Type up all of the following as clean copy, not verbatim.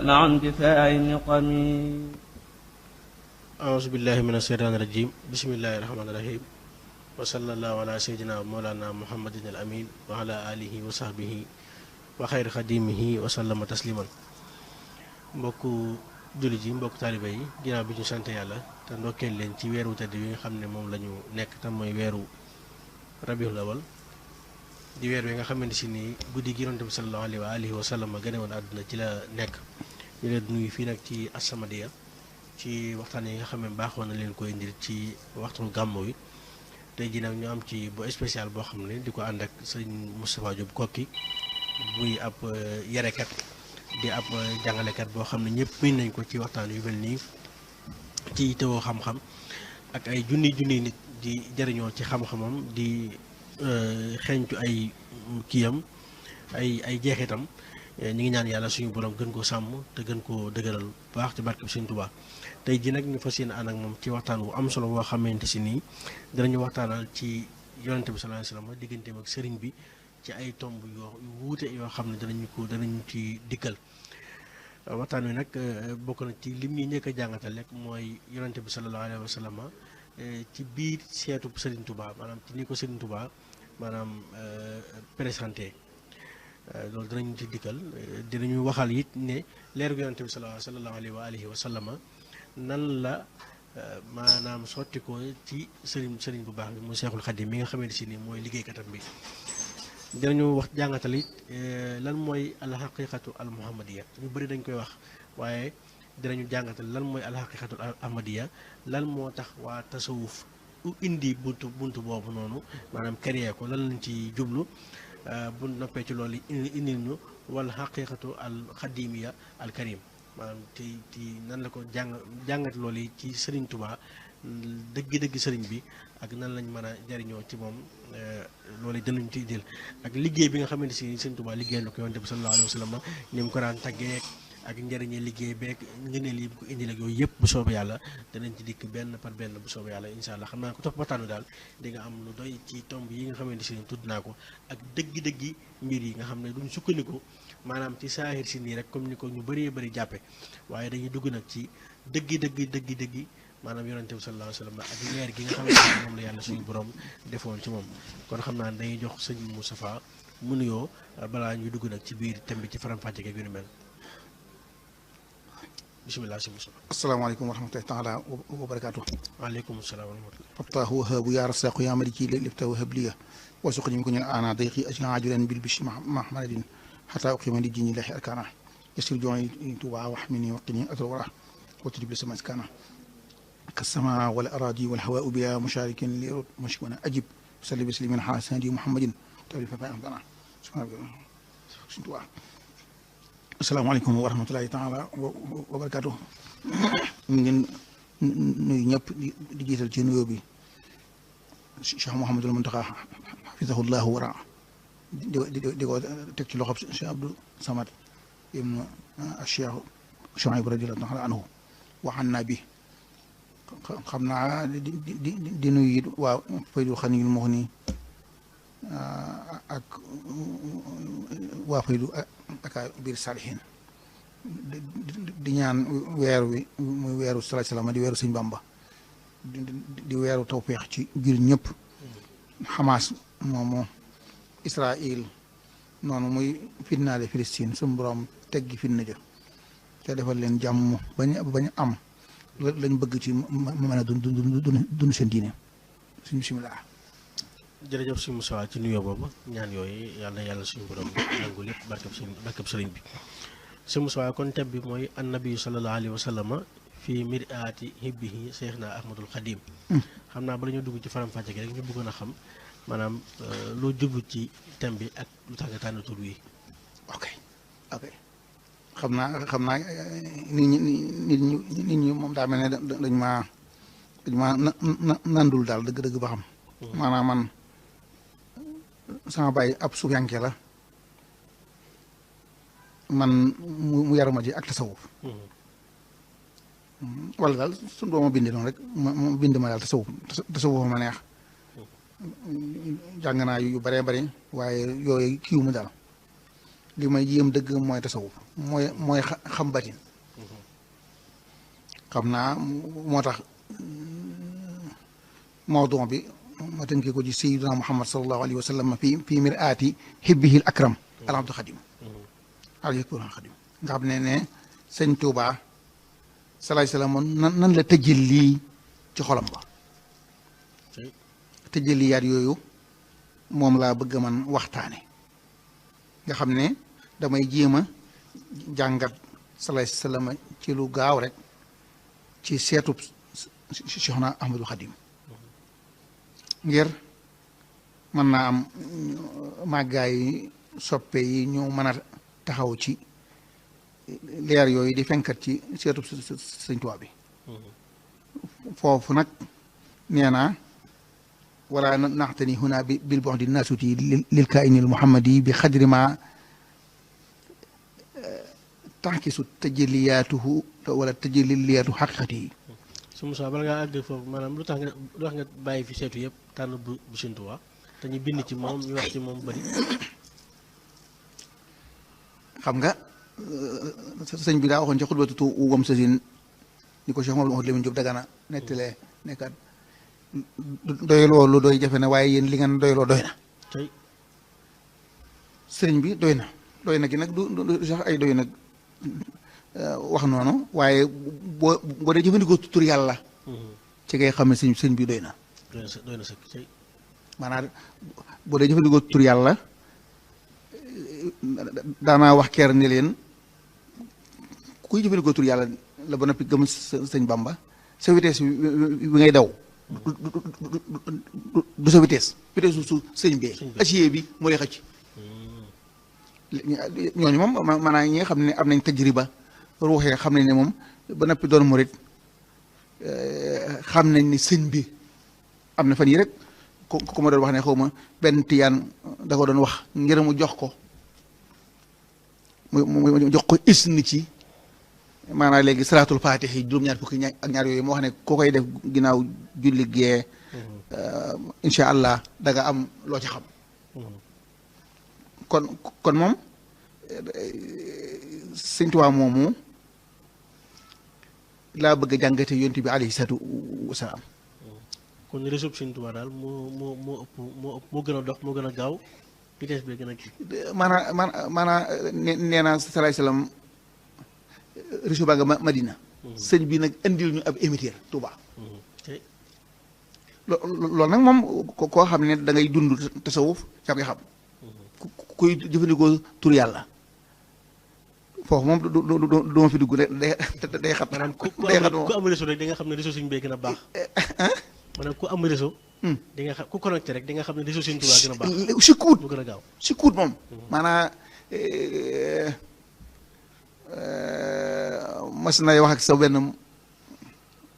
مع اندفاع النقم. أعوذ بالله من الشيطان الرجيم بسم الله الرحمن الرحيم وصلى الله على سيدنا مولانا محمد الأمين وعلى آله وصحبه وخير خديمه وسلم تسليما. mbokku jullit yi mbokku taaliba yi ginnaaw bi ñu sant yàlla te ndokkeel leen ci weeru tedd yi nga xam ne moom la ñu nekk te mooy weeru rabiul awal di weer wi nga xamante si ni guddi gi Yonent bi sallallahu alayhi wa sallam gane woon àdduna ci la nekk. ñu leen nuyu fii nag ci As-Samadiyya ci waxtaan yi nga xam ne baaxoon na leen koy indil ci waxtu gàmmu wi tey jii nag ñu am ci bu spécial boo xam ne di ko ànd ak sëñ Moustapha Diop Kokki muy ab yarekat di ab jàngalekat boo xam ne ñëpp miin nañ ko ci waxtaan yu mel nii ci teewoo xam-xam ak ay junni nit di jëriñoo ci xam-xamam di xeeñtu ay kiyam ay jeexitam. ñu ngi ñaan yàlla suñu borom gën koo sàmm te gën koo dëgëral bu baax ci barke Sëñ Tuubaa. tey ji nag ñu fas yéene ànd ak moom ci waxtaan wu am solo boo xamante si nii danañu waxtaanal ci Yonent bi sallallahu alayhi wa sallam digganteem ak sëriñ bi ci ay tomb yu wuute yoo xam ne danañu ci dikkal. waxtaan wi nag bokk na ci lim ñi njëkk a jàngatal rek mooy Yonent bi sallallahu alayhi wa sallam ci biir seetu Sëriñ Tuubaa maanaam ci ni ko Sëriñ Tuubaa maanaam présenté. loolu dinañu ci dikkal dinañu waxal it ne leeru Yonent bi sallallahu alayhi wa sallama nan la maanaam sotti ko ci sëriñ bu baax bi mu Seexul Xadiim mi nga xamante si ni mooy liggéeykatam bi. dinañu wax jàngatal it lan mooy alxaqiqatu al muhammadiya ñu bëri dañ koy wax waaye dinañu jàngatal lan mooy alxaqiqatu al ahmadiya lan moo tax waa tasawuf indi buntu boobu noonu maanaam créé ko lan lañ ci jublu. bu noppee ci loolu indil ñu wala xaqiqatu al xadimiya al karim maanaam ci nan la ko jàngat loolu yi ci Sëriñ Tuubaa dëgg sëriñ bi ak nan lañ mën a jariñoo ci moom loolu danañ ci jël ak liggéey bi nga xamante si Sëriñ Tuubaa liggéey na ko Yonent bi sallallahu alayhi wa sallam ni mu ko daan taggee ak njëriñee liggéey beeg ngëneel yi bu ko indil ak yooyu yëpp bu soobee yàlla danañ ci dikk benn par benn bu soobee yàlla incha allah xam naa ko topp waxtaan wi daal di nga am lu doy ci tomb yi nga xamante si tudd naa ko ak dëggi mbir yi nga xam ne duñ sukkandiku maanaam ci saahir si nii rek comme ni ko ñu bëree bëri jàppe waaye dañuy dugg nag ci dëggi maanaam Yonent bi sallallahu alayhi wa sallam ak leer gi nga xamante ne moom la yàlla suñu borom defoon ci moom kon xam naa dañuy jox sëñ Moustapha mu nuyoo balaa ñuy dugg nag ci biir thème bi ci faram-fàcce gi yu mel. bismillah si Musa. asalaamaaleykum wa rahmatullahi taala wa barakaatu. waaleykum salaam wa rahmatulah. fattaahu wahaabu yaa rasaaqu yaa maliki liftahu habliya wa suqni ko ñun ana dayqi ajlan bil bishi mahmadin xataa uqima li diini lahi arkana yasir jooni tuba waxmini waqini atal wara wa tudib li sama iskana kasama wal aradi wal hawaa biya musharikin li mashkuna ajib salli bislimin xaasandi muhammadin tawli fa dana subhana asalaamaaleykum wa rahmatulahi taala wa barakaatu. ñu ngi nuyu ñëpp di jiital ci nuyoo bi Cheikh Mouhamadul Muntaxa xafisahullahu wara di ko teg ci loxob Cheikh Abdou Samad ibnu Cheikh Chouaib radiyallahu taala anhu waxaan naa bi xam naa di nuyu it waa Faydul Xaniyul Muxni ak waa Faydu ak biir Saalihiin di ñaan weer wi muy weeru salaatu salaam di weeru Sëñ Bamba di weeru tawfeex ci biir ñëpp. Hamas moomu Israël noonu muy fitnaale Palestine suñu borom teggi fitna ja te defal leen jàmm bañ am lañ bëgg ci mën a dund seen diine suñu bismillah. jërëjëf si Moussa ci nuyoo boobu ñaan yooyu yàlla suñu borom nangu lépp barkab sëriñ bi si Moussa kon thème bi mooy annabi sallallahu alayhi wa sallam fii miraati hibbihi Seexna Ahmadul Xadim. xam naa bala ñu dugg ci faram-fàcce gi rek ñu bëggoon a xam maanaam loo jublu ci thème bi ak lu tax nga tànn tur wi. ok xam naa nit ñi moom daa mel ne dañ maa nandul daal dëgg ba xam. maanaam man sama baay ab suufiyanke la man mu yaruma ji ak tasawuf wala daal suñu dooma bindi noonu rek mu bind ma daal tasawuf ma neex jàng naa yu bare bare waaye yooyu kiiwu ma daal li may jéem dëgg mooy tasawuf mooy xam batin xam naa moo tax mawdu bi ma tënkee ko ci sayyidina Muhammad sallallahu alayhi wa sallam fi mir'aati hibbihi al akram al abdu xadim alayhi xadim nga xam ne sëñ Tuubaa salaay salaam nan la tëjël lii ci xolam ba tëjël liyaat yooyu moom laa bëgg man waxtaane nga xam ne damay jéem a jàngat salaay salaam ci lu gaaw rek ci seetub Cheikhna Ahmadul Xadim ngir mën naa am màggaay yi soppe yi ñu mën a taxaw ci leer yooyu di fenkat ci seetub sëñ Tuubaa bi foofu nag nee naa wala naxtani huna bil bu'di naasuti lil kaa'inil muhammadi bi xadri ma taxkisu tajalliyaatuhu wala tajalliyaatu xaqiqati yi. su Moussa bala ngaa àgg foofu maanaam lu tax nga bàyyi fi seetu yëpp tànn bu Sëñ Tuubaa te ñu bind ci moom ñu wax ci moom bari. xam nga sëñ bi daa waxoon ci xutbatu wam sasin ni ko Cheikh Mamadou Lamine Diop Dagana nettalee nekkat doyloo lu doy jafe na waaye yéen li ngeen doyloo doy na. sëriñ bi doy na gi nag du sax ay doy nag wax noonu waaye boo dee jëfandikoo tur yàlla. ci ngay xam ne sëñ bi doy na. doy na sëkk maanaam boo dee jëfandikoo tur yàlla daanaa wax keer ne leen kuy jëfandikoo tur yàlla la ba noppi gëm sëñ Bamba sa vitesse bi ngay daw. du sa vitesse su sëñ bee acier bi moo lay xëcc ñooñu moom maanaam ñi nga xam ne am nañ tajriba ruuxee xam nañ ne moom ba noppi doon murit xam nañ ni sëñ bi am na fan yi rek ku ma doon wax ne xaw ma benn tiyaan da ko doon wax ngir mu jox ko mu jox ko isni ci maanaam léegi salaatul faatix yi juróom-ñaar fukki ak ñaar yooyu moo wax ne koo koy def ginnaaw julli gee incha allah da nga am loo ci xam kon moom Sëñ Tuubaa moomu laa bëgg a jàngate yonent bi alayhi salaatu wasalaam. kon réseau Sëñ Tuubaa daal moo gën a dox moo gën a gaaw vitesse bi gën a kii. maanaam nee naa salaay salaam réseau baa nga Madina. sëñ bi nag indil ñu ab émetteur Touba. loolu nag moom koo xam ne da ngay dund tasawuf yaa ngi xam. kuy jëfandikoo tur yàlla foofu moom du ma fi dugg day xat. maanaam ku am réseau rek di nga xam ne réseau suñu bee gën a baax. maanaam ku am réseau. di nga xam ku connecté rek di nga xam ne réseau Sëñ Tuubaa gën a baax. si kuut mu gën a gaaw si kuut moom. maanaam mas nay wax ak sa benn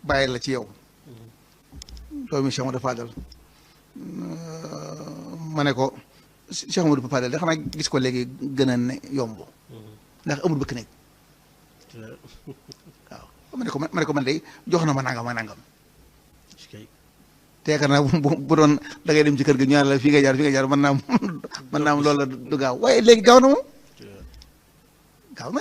bàyyi la ci yow. doomi Cheikh Amadou Fadal ma ne ko Cheikh Amadou Fadal da xanaa gis ko léegi gën a ne yomb ndax amul bëkk nekk waaw ma ne ko man de jox na ma nangam te yaakaar naa bu doon da ngay dem ci kër ga ñu naan la fii nga jaar mën naa am loolu la du gaaw waaye léegi gaaw na moom gaaw na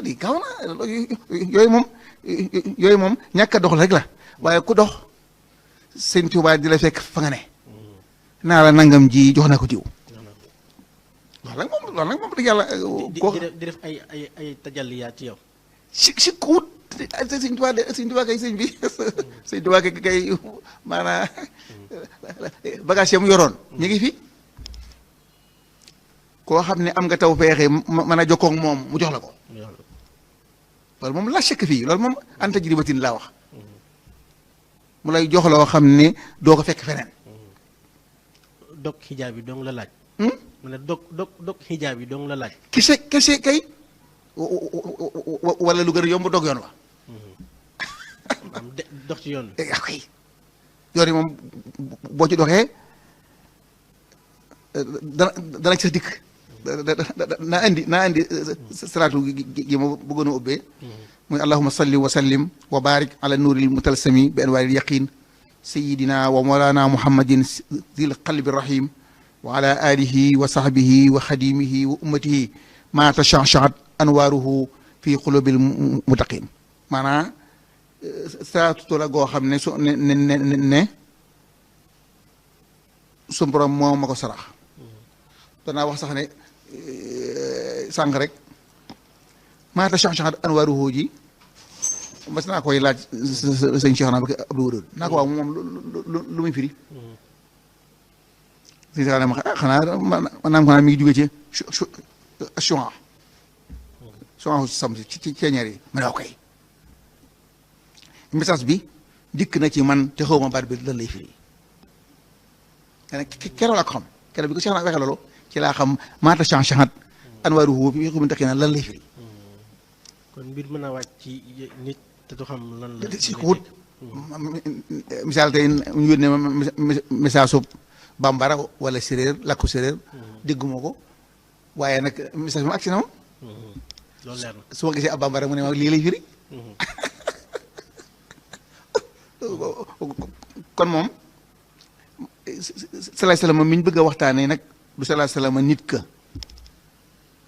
yooyu moom ñàkk a dox rek la waaye ku dox Sëñ Tuubaa di la fekk fa nga ne naa la nangam ji jox na ko diw loolu nag moom dëgg yàlla di def ay tajalliyaat ci yow si kuut Sëñ Tuubaa kay sëñ bi Sëñ Tuubaa kay maanaam bagage yam yoroon ñu ngi fi koo xam ne am nga taw feexe mën a jokkoo ak moom mu jox la ko loolu moom la chèque fii loolu moom an tajribatin laa wax mu lay jox loo xam ne doo ko fekk feneen dog xijaab yi dong la laaj mu ne dog xijaab yi dong la laaj kese kay wala lu gën a yomb dog yoon wa dox ci yoon kay yoon yi moom boo ci doxee dana ci sa dikk naa indi salaatu gi ma bëggoon a ubbee muy allahuma salli wa sallim wa barik ala nuuril mutalsami bi anwaaril yaqin sayidina wa mawlana muhammadin zil qalbi rahim wa ala alihi wa sahbihi wa xadimihi wa ummatihi maa tashaashaat anwaaruhu fi xulubil muttaqin maanaam saatu la goo xam ne su ne su borom moo ma ko sarax danaa wax sax ne sànq rek maa tashaashaat anwaaruhu ji mas naa koy laaj sëñ Cheikh naa ba Abdou Wadoud naa ko waaw moom lu muy firi sëñ Cheikh naa ma xanaa maanaam xanaa mi ngi jóge ci Chouan sam ci ceeñeer yi ma ne koy message bi dikk na ci man te xaw ma baat bi lan lay firi keroog laa ko xam keroog bi ko Cheikh naa waxee loolu ci laa xam maa tashaashaat anwaaruhu fi xulubil muttaqiin lan lay firi kon mbir mën a wàcc ci nit te du xam lan la si ko wut misaal tey ñu yónnee ma message su bambara wala séréer làkku séréer dégguma ko waaye nag message bi ma agsi na moom loolu leer na su ma gisee ab bambara mu ne ma lii lay firi kon moom salaay salaam mi ñu bëgg a waxtaanee nag du salaay salaam nit ka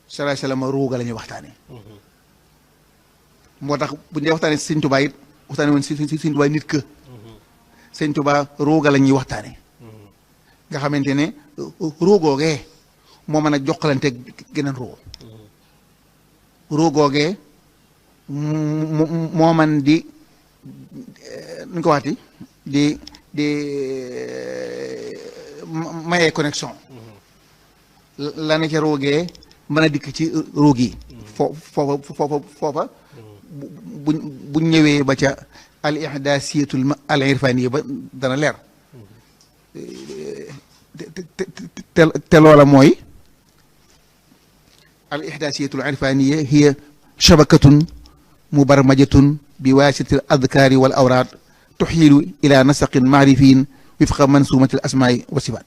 salaay salaam ruuga la ñuy waxtaanee moo tax bu ñu dee waxtaanee sëñ Tuubaa it waxtaanee woon si sëñ Tuubaa nit ka sëñ Tuubaa ruuga la ñuy waxtaanee nga xamante ne ruugoogee moo mën a jokkalante geneen ruug ruugoogee moo man di nu ko waxti di mayee connexion la ne ca ruugee mën a dikk ci ruug yi foofa buñ ñëwee ba ca al ihdaasiyatul al irfaniya ba dana leer te loola mooy al ihdaasiyatul irfaniya hiya shabakatun mubarmajatun bi waasiti al adkaari wal awraad tuxiilu ila nasaqin maarifiin wifqa mansuumati al asmaai wa sifaat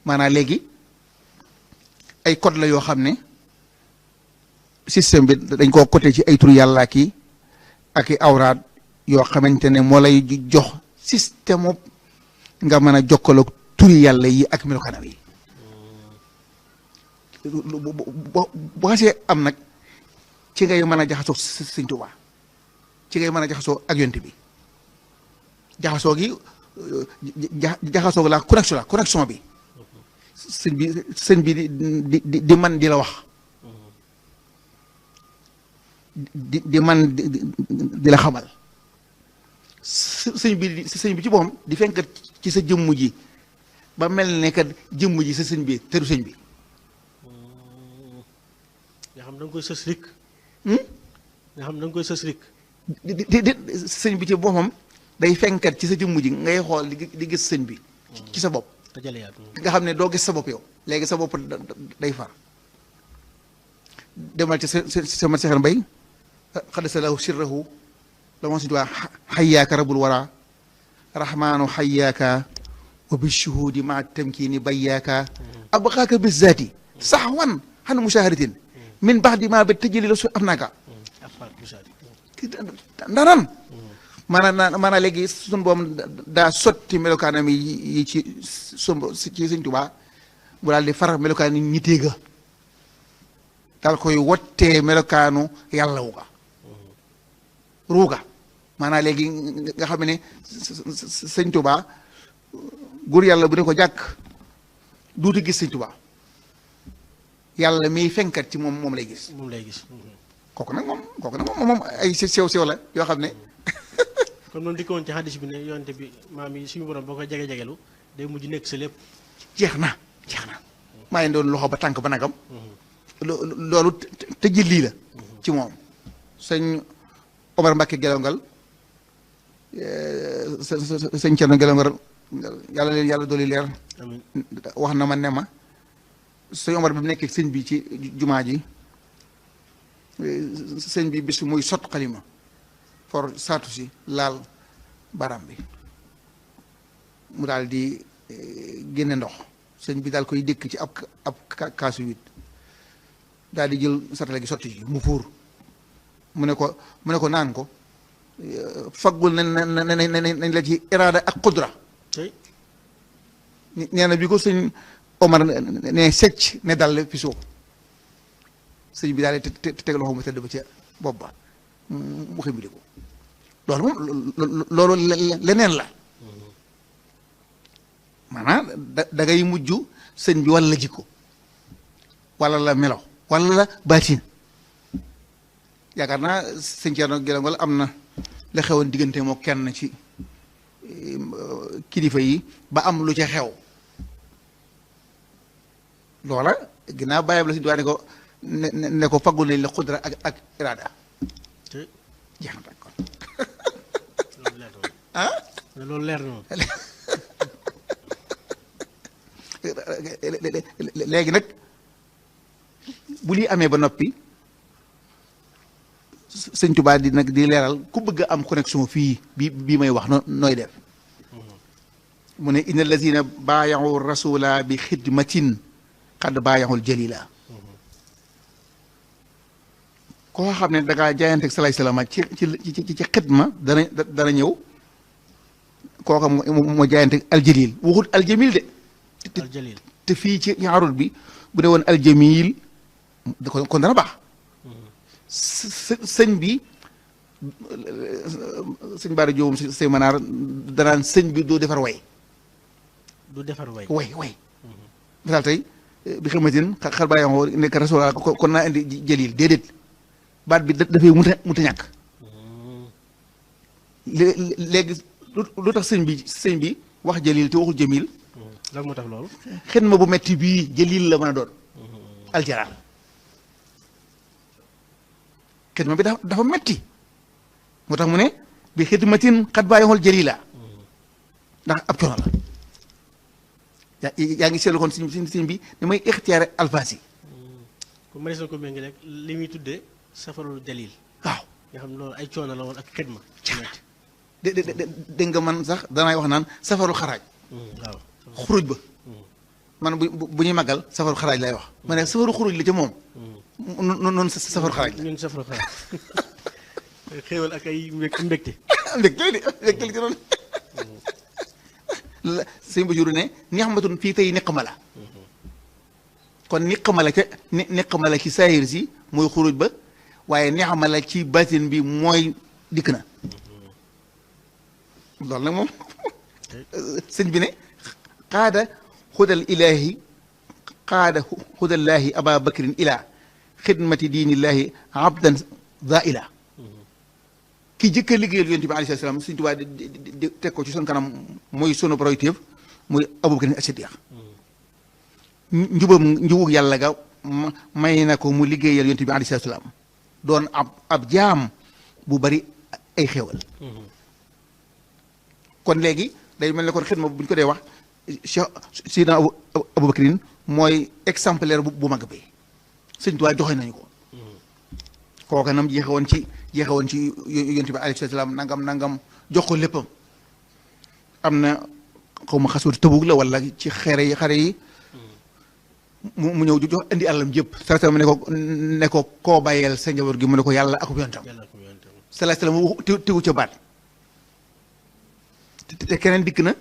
maanaam léegi ay code la yoo xam ne système bi dañ koo côté ci ay tur yàlla ki ak i awraad yoo xamante ne moo lay jox système nga mën a jokkaloog turi yàlla yi ak melokaanam yi bu xasee am nag ci ngay mën a jaxasoo Sëñ Tuubaa ci ngay mën a jaxasoo ak yonent bi jaxasoo gi jaxasoo la connexion bi sëñ bi di man di la wax di man di la xamal sëñ bi ci boppam di fenkat ci sa jëmm ji ba mel ne kat jëmm ji sa sëñ bi te du sëñ bi nga xam da nga koy sës rik nga xam da nga koy sës rik di sëñ bi ci boppam day fenkat ci sa jëmm ji ngay xool di gis sëñ bi ci sa bopp nga xam ne doo gis sa bopp yow léegi sa bopp day far demal ci sa mat Seexal Mbay xadasa lahu sirrahu la moo suñu waa xayyaaka rabul wara rahmaanu xayyaaka wa bi shuhudi maa tamkiini bayyaaka abqaaka bi zaati saxwan xan mushaharatin min baxdi maa ba tëjali la su af naaka ndanan maanaam léegi suñ boom daa sotti melokaanam yi ci Sëñ Tuubaa bu daal di far melokaan yi ñitéega daal koy wottee melokaanu yàlla wuga ruuga maanaam léegi nga xam ne Sëñ Tuubaa góor yàlla bu ne ko jàkk duuti gis Sëñ Tuubaa yàlla miy fenkat ci moom lay gis kooku nag moom ay sew la yoo xam ne kon noonu di ko woon ci xaddis bi ne yonte bi maam yi suñu borom boo koy jege-jegelu day mujj nekk sa lépp jeex na maa ngi doon loxo ba tànk ba nagam loolu te lii la ci moom sëñ Omar Mbacke Gelongal sëñ Cerno Gelongal yàlla dooli leer wax na ma ne ma sëñ Omar bi mu nekkee sëñ bi ci jumaa ji sëñ bi bis muy sot xalima for saatu si laal baram bi mu daal di génne ndox sëñ bi daal koy dëkk ci ab kaasu wit daal di jël satale gi sotti ji mu fuur mu ne ko naan ko faggul nañ la ci iraada ak qudra nee na bi ko sëñ Omar ne secc ne dal fi suuf sëñ bi daal di teg loxo mu tëdd ba ca bopp ba mu ximbali ko loolu moom loolu leneen la maanaam da ngay mujj sëñ bi wala la jikko wala la melo wala la baatin yaakaar naa sëñ Thierno Guèye am na la xewoon diggante moo kenn ci kilifa yi ba am lu ca xew loola ginnaaw bàyyam la si diwaan ne ko ne ko faggu nañ la xudra ak iraada jeex na tàkk kon ah loolu leer na moom léegi nag bu lii amee ba noppi sëñ Tuubaa di nag di leeral ku bëgg a am connexion fii bii may wax nooy def mu ne inna allazina baayaxu rasula bi xidmatin xad baayaxul jalila koo xam ne dangaa jaayanteeg salaay salaam ci xidma dana ñëw kooka moo jaayanteeg aljalil waxul aljamil de aljalil te fii ci ñaarul bi bu ne woon aljamil kon dana baax sëñ bi sëñ Bara Diop sëñ Manaar danaan sëñ bi doo defar way du defar way way misaal tey bi xamatin xar bàyyi xoo nekk rasul kon naa indi jalil déedéet baat bi dafay muta ñàkk léegi lu tax sëñ bi wax jalil te waxul jamil lan moo tax loolu xidma bu metti bii jalil la mën a doon aljalaal xidma bi dafa metti moo tax mu ne bi xidmatin xat bàyyi xool jalila ndax ab coono la yaa ngi seetlu kon sëñ bi ni may ixtiyaare alfaas yi ku mënees na ko méngi rek li muy tuddee safarul jalil waaw nga xam loolu ay coono la woon ak xidma dégg nga man sax danay wax naan safarul xaraaj waaw xuruj ba man bu ñuy màggal safaru xaraaj lay wax ma ne safaru xuruj la ca moom noonu safaru xaraaj la ñun safaru xaraaj xéewal ak ay mbégte mbégte li ci doon sëñ Basiru ne nixmatun fii tey niqma la kon niqma la ca niqma la ci saahir si mooy xuruj ba waaye nixma la ci batin bi mooy dikk na loolu nag moom sëñ bi ne qaada xudal ilaahi qaada xudallaahi aba bakrin ila xidmati diinillaahi abdan zaila ki jëkk a liggéeyal yonent bi alayhi salaam Sëñ Tuubaa di teg ko ci sun kanam muy sunu royteef muy Abubakar as-Siddiq njubug yàlla ga may na ko mu liggéeyal yonent bi alayhi salaam doon ab jaam bu bari ay xéewal kon léegi day mel ne kon xidma bu ñu ko dee wax Cheikh Sidna Abubakrin mooy exemplaire bu mag bi Sëñ Tuubaa joxe nañu ko kooka nam jeexewoon ci yonent bi alayhi salaam nangam jox ko léppam am na xaw ma xaswatu Tabuk la wala ci xare yi mu ñëw jox indi àllam jëpp salaam ne ko koo bàyyeel sa njaboot gi mu ne ko yàlla ak yonentam salaam tegu ca baat te keneen dikk na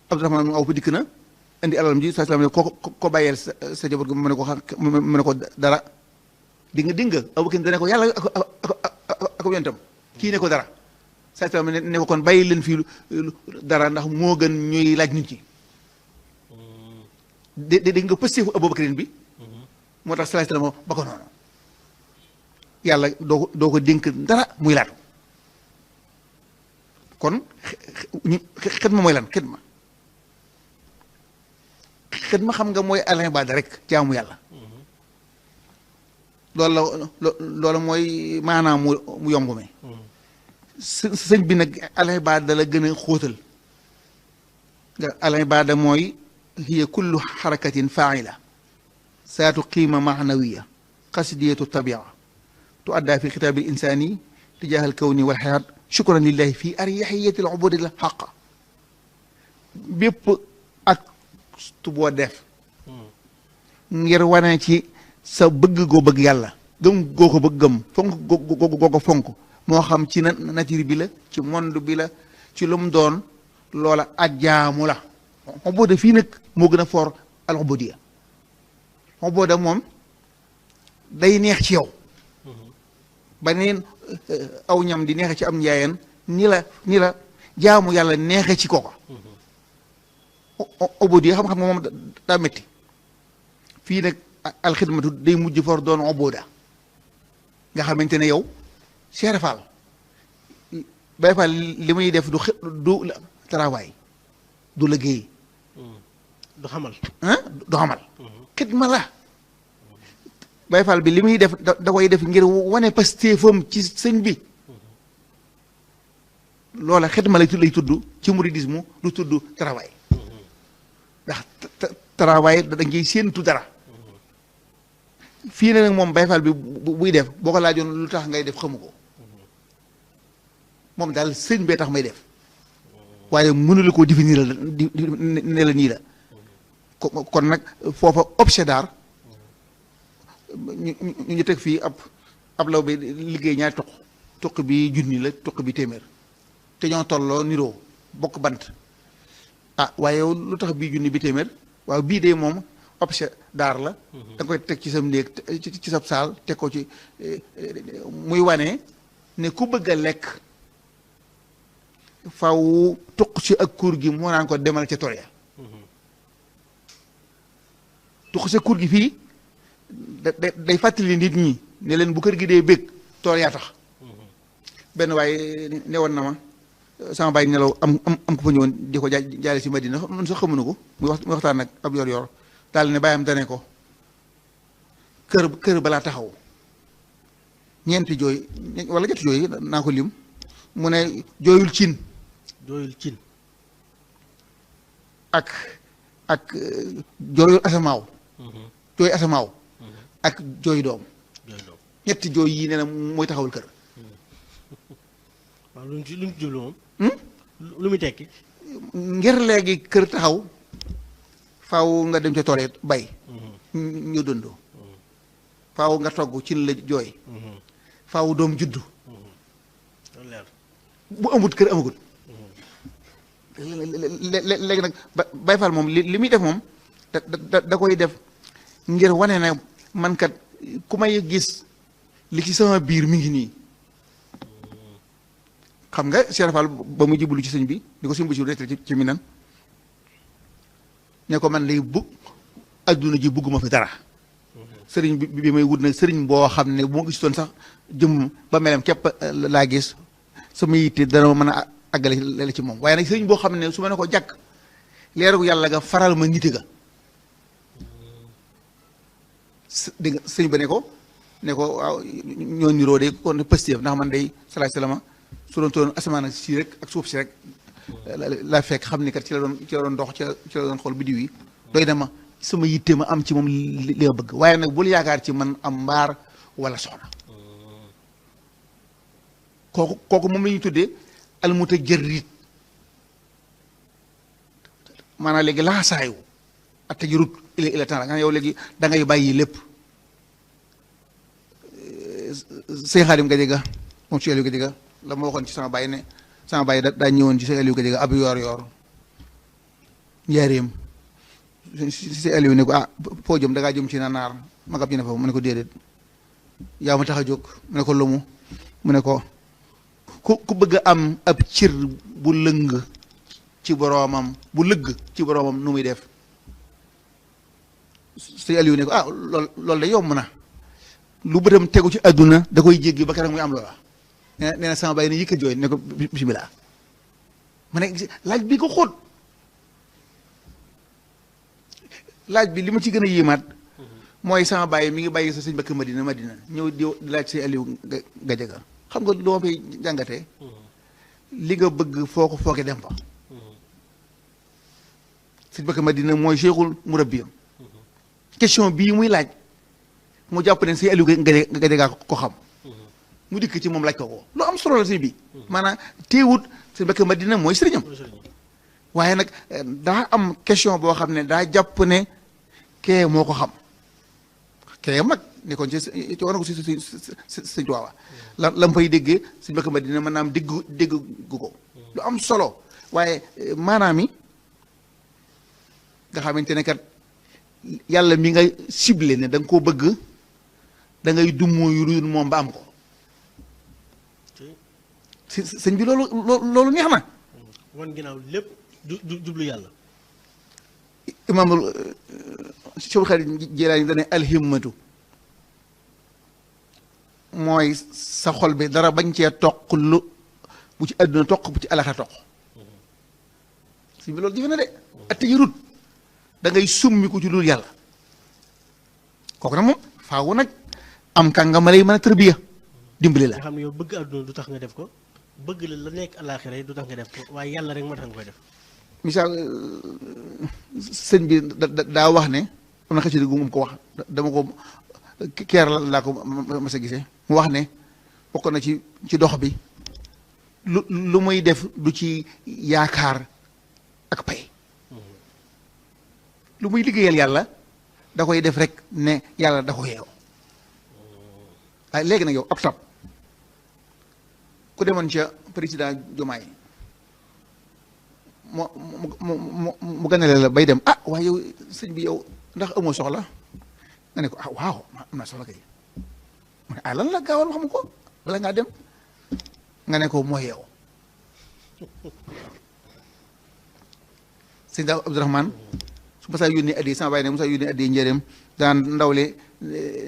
Abdurahmaan Awf dikk na indi àllam ji salaam ne ko bàyyeel sa njaboot gi mu ne ko dara di nga Abubakar dane ko yàlla ak yonentam kii ne ko dara saa salaam ne ko kon bàyyi leen fii dara ndax moo gën ñuy laaj nit ñi dégg nga pësteefu Abubakarin bi moo tax saa salaam ba ko noonu yàlla doo ko dénk dara muy laatu kon xidma mooy lan xidma xam nga mooy al ibaada rek jaamu yàlla loolu mooy maanaam mu yomb mi sëñ bi nag al ibaada la gën a xóotal al ibaada mooy hiya kullu xarakatin faila saatu qiima maanawiya xasidiyatu tabia tu adda fi xitaabi insani tijaaha al kawni wal xayaat shukran lillahi fi aryaxiyati al ubudi al xaqa bépp ak tu boo def ngir wane ci sa bëgg goo bëgg yàlla gëm goo ko bëgg gëm fonk goo ko fonk moo xam ci nature bi la ci monde bi la ci lu mu doon loola ak jaamu la ubooda fii nag moo gën a foor al ubodiya ubooda moom day neex ci yow ba neen aw ñam di neexe ci am njaayeen ni la jaamu yàlla neexe ci kooka obodi xam-xam nga moom daa métti fii nag alxidmatu day mujj for doon oboda nga xamante ne yow Cheikh Fall Baye Fall li muy def du travail du liggéey du xamal du xamal xidma la Baye Fall bi li muy def da koy def ngir wane pastéefam ci sëñ bi loola xidma lay tudd ci mouridisme du tudd travail ndax travail da ngay séentu dara fii ne nag moom Baye Fall bi buy def boo ko laajoon lu tax ngay def xamu ko moom daal sëñ bee tax may def waaye mënula koo définir la ne la nii la kon nag foofa obsédar ñu teg fii ab law bi liggéey ñaari tuq bi junni la tuq bi téeméer te ñoo tolloo niroo bokk bant waaye lu tax bii junni bi téeméer waaw bii de moom obsédar la da nga koy teg ci sam néeg ci sab saal teg ko ci muy wane ne ku bëgg a lekk faw tuq si ak kuur gi moo naan ko demal ca tool ya tuq sa kuur gi fii day fàttali nit ñi ne leen bu kër gi dee bëgg tool yaa tax benn waaye ne woon na ma sama bàyyi nelaw am ko fa ñëwoon di ko jaale si Madina man sax xamuñu ko muy waxtaan nag ab yor daal ne bàyyam dane ko kër balaa taxaw ñeenti jooy wala ñetti jooy naa ko lim mu ne jooyul cin ak jooyul asamaaw jooy asamaaw ak jooy doom ñetti jooy yii nee na mooy taxawul kër waaw lu mu ci jublu moom lu muy tekki ngir léegi kër taxaw faaw nga dem ca tool bay ñu dundoo faaw nga togg cin la jooy faaw doom juddu bu amut kër amagut léegi nag Baye Fall moom li muy def moom da koy def ngir wane ne man kat ku may gis li ci sama biir mi ngi nii xam nga Cheikh Fall ba mu jiblu ci sëñ bi di ko sëñ bu ci mi nan ne ko man lay adduna ji bugguma fi dara sëriñ bi may wut nag sëriñ boo xam ne bu ma gisoon sax jëm ba melem képp laa gis sama yitte dana mën a àggale la ci moom waaye nag sëriñ boo xam ne su ma ne ko jàkk leeru yàlla ga faral ma nite ga dégg nga sëñ ba ne ko waaw ñoo niroo de kon pëstéef ndax man day salaay salama su doon toon asamaan ak si rek ak suuf si rek la fekk xam ni kat ci la doon dox ci la doon xool biddiw yi doy na ma sama yitte ma am ci moom li nga bëgg waaye nag bul yaakaar ci man am mbaar wala soxna kooku moom la ñuy tuddee almutajarrid maanaam léegi laxasaayu ak tajarrud ila temps la nga yow léegi da ngay bàyyi lépp sëñ Xaadim Gadiaga moom ci Aliou Gadiaga la ma waxoon ci sama bàyyi ne sama bàyyi daa ñëwoon ci sëñ Aliou Gadiaga ab yoor njaareem si Aliou ne ko foo jëm da ngaa jëm ci naar magab ñu ne fa mu ne ko déedéet yaa ma tax a jóg mu ne ko lumu mu ne ko ku bëgg a am ab cër bu lëng ci boroomam bu lëgg ci boroomam nu muy def sëñ Aliou ne ko loolu de yomb na lu bëtam tegu ci àdduna da koy jéggi ba keroog muy am loola nee na sama bàyyi ne yëkkat jooy ne ko bismillah ma ne laaj bi ko xóot laaj bi li ma ci gën a yéemaat mooy sama bàyyi mi ngi bàyyi sa sëñ Bakk Madina ñëw di laaj sëñ Aliou Gadiaga xam nga lu ma fay jàngatee li nga bëgg foo ko fooke dem fa sëñ Bakk Madina mooy cheikhul murabbi question bii muy laaj mu jàpp ne sëñ Aliou Gadiaga ko xam mu dikk ci moom laaj ko lu am solo la sëñ bi maanaam teewut sëñ Bakk Madina mooy sëriñam waaye nag daa am question boo xam ne daa jàpp ne kee moo ko xam kee mag ne kon ci war na ko si sëñ Tuubaa la mu fay déggee sëñ Bakk Madina mën naa am dégg gu ko lu am solo waaye maanaam yi nga xamante ne kat yàlla mi nga ciblé ne da nga koo bëgg da ngay dummoo yu lu moom ba am ko sëñ bi loolu neex na. wan ginnaaw lépp jublu yàlla. imaamul Cheikh Xaadim Jilaani dane alhimmatu mooy sa xol bi dara bañ cee toq lu bu ci àdduna toq bu ci alaxa toq sëñ bi loolu jëfe na de atte yi rut da ngay summi ko ci loolu yàlla kooku nag moom faawu nag am kàngama lay mën a tërbiya dimbali la. nga xam ne yow bëgg àdduna du tax nga def ko bëgg la nekk alaaxira yi du tax nga def ko waaye yàlla rek moo tax nga koy def. misaal sëñ bi daa wax ne am na xasida gu mu ko wax dama ko keer laa ko mas a gisee mu wax ne bokk na ci dox bi lu muy def du ci yaakaar ak pay lu muy liggéeyal yàlla da koy def rek ne yàlla da ko yeew waaye léegi nag yow ab tab ku demoon ca président Diomaye mu ganale la bay dem waaye yow sëñ bi yow ndax amoo soxla nga ne ko waaw am naa soxla kay mu ne lan la gaawal xam ko bala ngaa dem nga ne ko mooy yow sëñ Daam Abdourahmane su ma saa yónnee addi sama bàyyi ne mu saa yónnee addi njëreem daan ndawle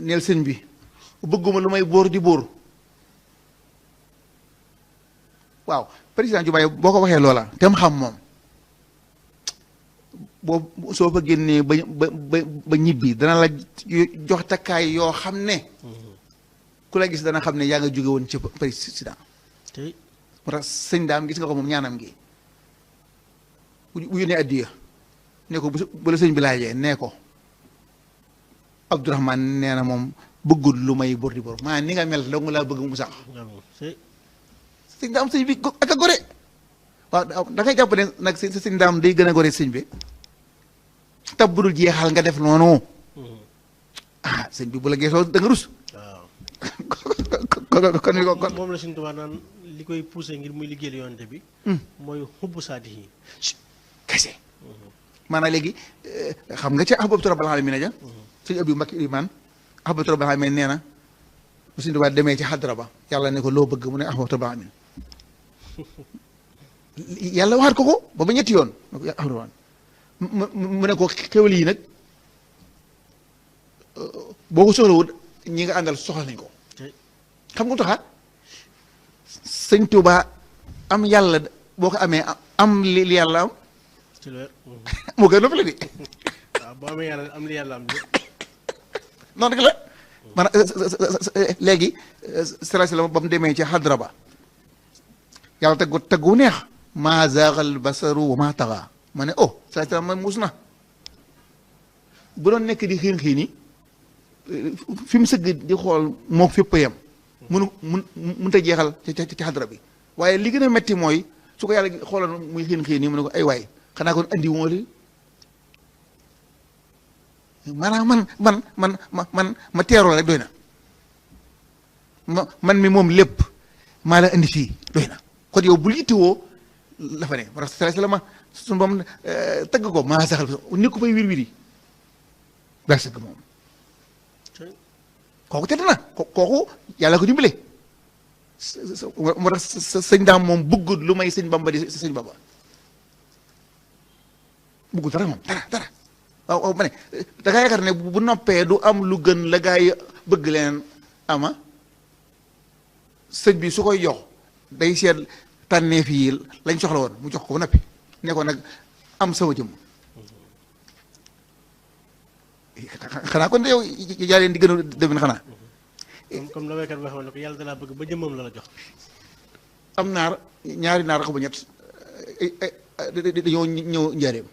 neel sëñ bi bëgguma lu may bóor di bóor waaw président Diomaye boo ko waxee loola te mu xam moom boo soo fa génnee ba ñibbi dana la jox takkaay yoo xam ne ku la gis dana xam ne yaa nga jóge woon ci président moo tax sëñ daam gis nga ko moom ñaanam gi bu yónnee addiya ne ko bu la sëñ bi laajee nee ko Abdourahmane nee na moom bëggul lu may bor di bor maa ni nga mel dong laa bëgg mu sax sëñ daam sëñ bi ak a gore waaw da ngay jàpp ne nag sëñ daam day gën a gore sëñ bi tab budul jeexal nga def noonu sëñ bi bu la geesoo da nga rus waaw kon moom la Sëñ Tuubaa naan li koy poussé ngir muy liggéeyal yonent bi mooy xubbu saadi yi kese maanaam léegi xam nga ci ahbabtu rabbil aalamiina ja sëñ Abibu Mbàkke Ilimaan ahbabtu rabbil aalamiina nee na bu Sëñ Tuubaa demee ci xadra ba yàlla ne ko loo bëgg mu ne ahbabtu rabbil aalamiina yàlla waxaat ko ba ñetti yoon mu ne ko xéwal yi nag boo ko soxlawul ñi nga àndal soxla nañ ko xam nga taxaat sëñ Tuubaa am yàlla boo ko amee am li yàlla am moo gën noppale di waaw boo amee yàlla am li yàlla am noonu rek la maanaam léegi salaam ba mu demee ci xadra ba yàlla taggu neex maa zaaxal basaru wa maa taxaa ma ne salaam man muus na bu doon nekk di xiin xiin yi fi mu sëgg di xool moo fépp yem mënut a jeexal ci xadra bi waaye li gën a metti mooy su ko yàlla xooloon muy xiin xiin yi mu ne ko ay waay xanaa kon andi moo li maanaam man ma teeroo rek doy na man mi moom lépp maa la andi fii doy na kon yow bul yittewoo la fa ne parce que la ma suñu boom tagg ko maa saxal ni ko fay wir wiri daa sëgg moom kooku tedd na kooku yàlla ko dimbale moo tax sëñ daam moom bëggut lu may sëñ Bamba di sëñ Bamba bëggut dara moom dara waaw ma ne da ngaa yaakaar ne bu noppee du am lu gën la gaa yi bëgg leen ama sëñ bi su koy jox day seet tànneef yi lañ soxla woon mu jox ko ba noppi ne ko nag am sama jëmm xanaa kon yow yaa leen di gën a demin xanaa comme la waykat bi waxoon ne ko yàlla dalaa bëgg ba jëmmam la jox am ñaari naar xamu ñett dañoo ñëw njaareem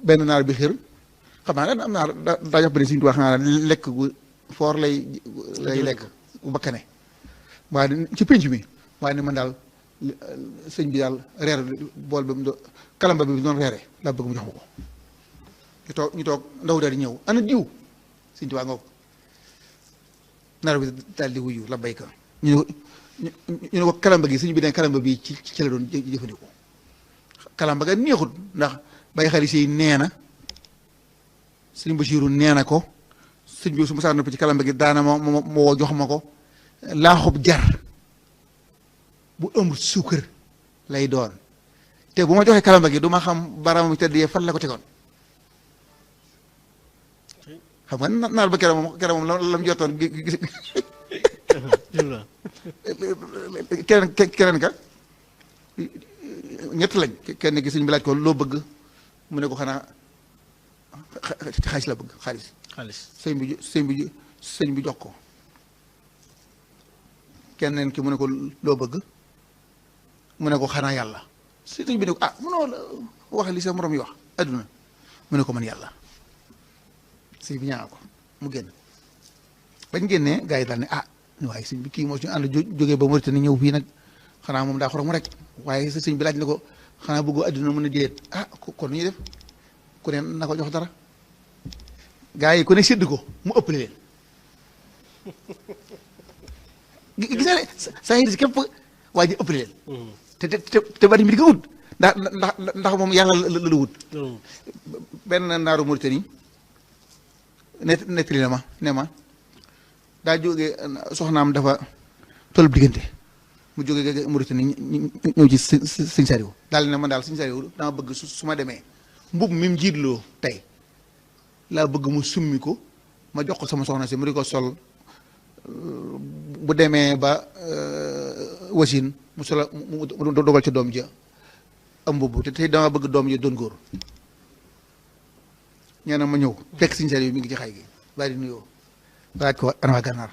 benn naar bi xër xam naa ne am naar daa jàpp ne Sëñ Tuubaa xanaa lekk gu foor lay lekk bu bakkane waaye ci pénc mi waaye ne man daal sëñ bi daal reer bool bi mu do kalamba bi doon reere laa bëgg mu jox ma ko ñu toog ndaw daal di ñëw ana diw Sëñ Tuubaa ngoog naar bi daal di wuyu la bayka ñu ne ko kalamba gi sëñ bi ne kalamba bi ci la doon jëfandikoo kalamba ga neexut ndax bay xalis yi nee na sëñ Basiiru nee na ko sëñ bi su ma saa noppi ci kalamba gi daana moo jox ma ko laaxub jar bu ëmb suukar lay doon te bu ma joxee kalamba gi du ma xam baram tedd yee fan la ko tegoon xam nga naar ba keroog moom la mu jotoon keneen ka ñett lañ kenn gi sëñ bi laaj ko loo bëgg mu ne ko xanaa xaalis la bëgg xaalis sëñ bi jox ko keneen ki mu ne ko loo bëgg mu ne ko xanaa yàlla sëñ bi ne ko ah munoo la wax li sa morom yi wax adduna mu ne ko man yàlla sëñ bi ñaan ko mu génn bañ génnee gars yi daal ne ah waaye sëñ bi kii moo suñu ànd jógee ba Mauritanie ñëw fii nag xanaa moom daa xorom rek waaye sëñ bi laaj ne ko xanaa bëggoo adduna mën a déet ah kon nu ñuy def ku ne na ko jox dara gars yi ku ne sédd ko mu ëppale leen gis nga ne saa yi si képp waa ji ëppale leen te bari mi di ko wut ndax moom yàlla la wut benn naaru Mauritanie nettali na ma ne ma daa jógee soxnaam dafa toll diggante mu jógee Mauritanie ñëw ci sëñ Saliou daal ne man daal sëñ Saliou dama bëgg su ma demee mbub mi mu jiitloo tey laa bëgg mu summi ko ma jox ko sama soxna si mu di ko sol bu demee ba wasin mu sola mu dogal ca doom ja am mbubb te tey dama bëgg doom ja doon góor ñeena ma ñëw fekk sëñ Saliou mi ngi ci xay gi bàyyi di nuyoo laaj ko ana waa gànnaar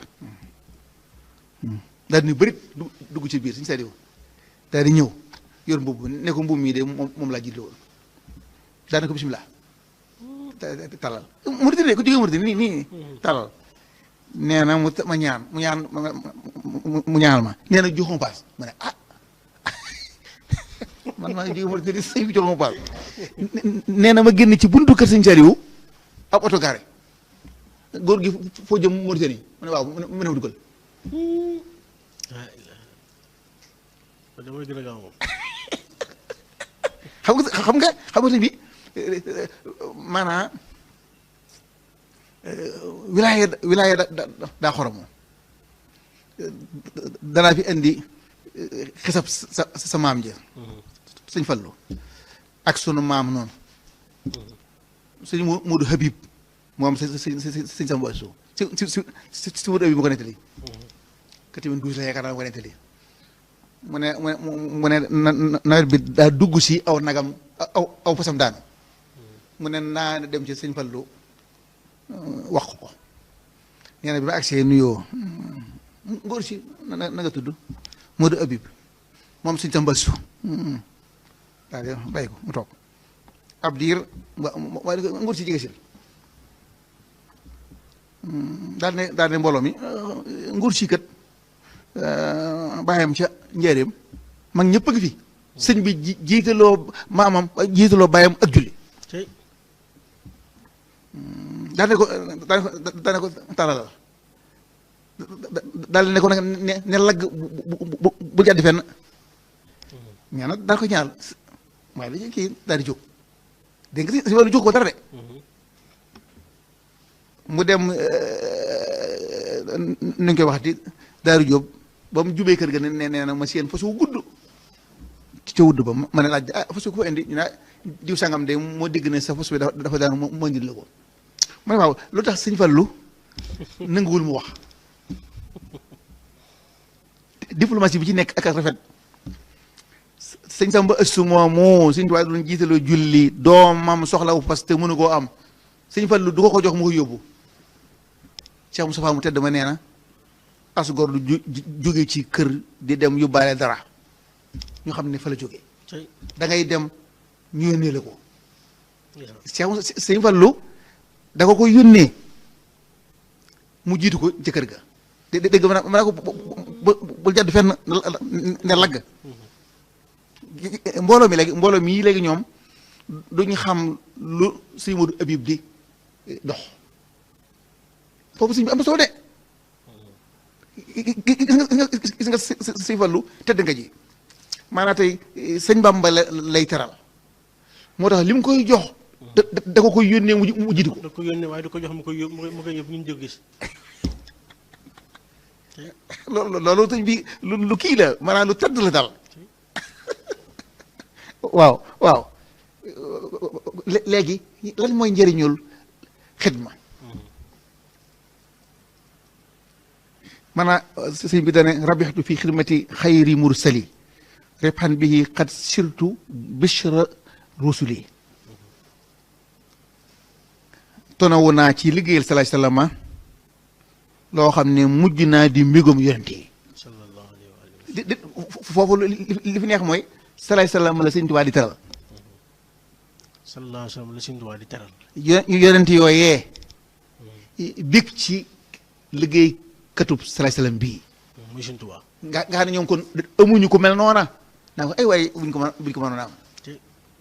daal di bërit dugg ci biir sëñ Saliou daal di ñëw yor mbubb ne ko mbubb mii de moom laa jiitle woon daane ko bisimilah talal Mauritanie ko jógee Mauritanie nii talal nee na ma ñaan mu ñaanal ma nee na joxuma paas ma ne ah man maa ngi jógee Mauritanie sëñ bi joxuma paas nee na ma génn ci buntu kër sëñ Saliou ab oto garé góor gi foo jëm Mauritanie ma ne waaw mu ne ma dugal xam nga sëñ bi maanaam wilaaya daa xoromoo danaa fi indi xisab sa maam ja sëñ Fallu ak sunu maam noonu sëñ Moodu Habib moom sëñ Samba Assou si Moodu Habib mu ko nettali ka tamit douze la yaakaar naa mu ko nettali mu ne nawet bi daa dugg si aw nagam aw fasam daanu mu ne naa dem ci sëñ Fallu wax ko nee na bi ma agsee nuyoo ngóor si na nga tudd Modou Habib moom sëñ Samba Assou daal di bàyyi ko mu toog ab diir waaye ngóor si jege si daal ne mbooloo mi ngóor si kat bàyyam ca njaareem mag ñëpp a ngi fi sëñ bi jiitaloo maamam jiitaloo bàyyam ak julli daal ne ko talalal daal ne ko nag ne lagg bu jàddi fenn mais nag daal ko ñaal waaye dañuy kii daal di jóg dégg nga si wàllu jóg ko dara de mu dem nu ñu koy waxati daaru jóob ba mu jubee kër ga nee na ma seen fas wu gudd ca wudd ba ma ne laaj ah fas wu ko indi ñu naa diw sangam de moo dégg ne sa fas bi dafa daan moo indil la ko ma ne waaw lu tax sëñ Fallu nanguwul mu wax diplomatie bi ci nekk ak rafet sëñ Samba Assou moomu sëñ Tuubaa doon jiitaloo julli doomam soxlawu parce que mënu koo am sëñ Fallu du ko jox mu ko yóbbu Cheikh Moustapha mu tedd ma nee na as góor du jóge ci kër di dem yóbbaale dara ñu xam ne fa la jógee da ngay dem ñu yónnee la ko sëñ Fallu da ko koy yónnee mu jiitu ko ci kër ga dégg ma ne ko bul jàdd fenn ne lagg mbooloo mii léegi ñoom duñu xam lu sëñ Moodu Habib di dox foofu sëñ bi am na solo de gis nga sëñ Fallu tedd nga ji maanaam tey sëñ Bamba lay teral moo tax li mu koy jox da ko koy yónnee mu jiitu ko. da ko yónnee waaye du ko jox mu koy yóbbu ñu jóg gis. loolu sëñ bi lu kii la maanaam lu tëdd la dal. waaw léegi lan mooy njëriñul xidma. maanaam sëñ bi dane rabixtu fi xidmati xayri mursali ribhan bihi qad sirtu bishra rusuli tonawu naa ci liggéeyal salaay sallama loo xam ne mujj naa di mbégum yonent yi foofu li fi neex mooy salaay sallama la sëñ Tuubaa di teral sallallahu alayhi wa sallam la sëñ Tuubaa di teral yonent yooyee bég ci liggéey katub salaay sallam bii muy sëñ Tuubaa nga xam ne ñoom kon amuñu ko mel noona naa ko ay waaye buñ ko mënoon a am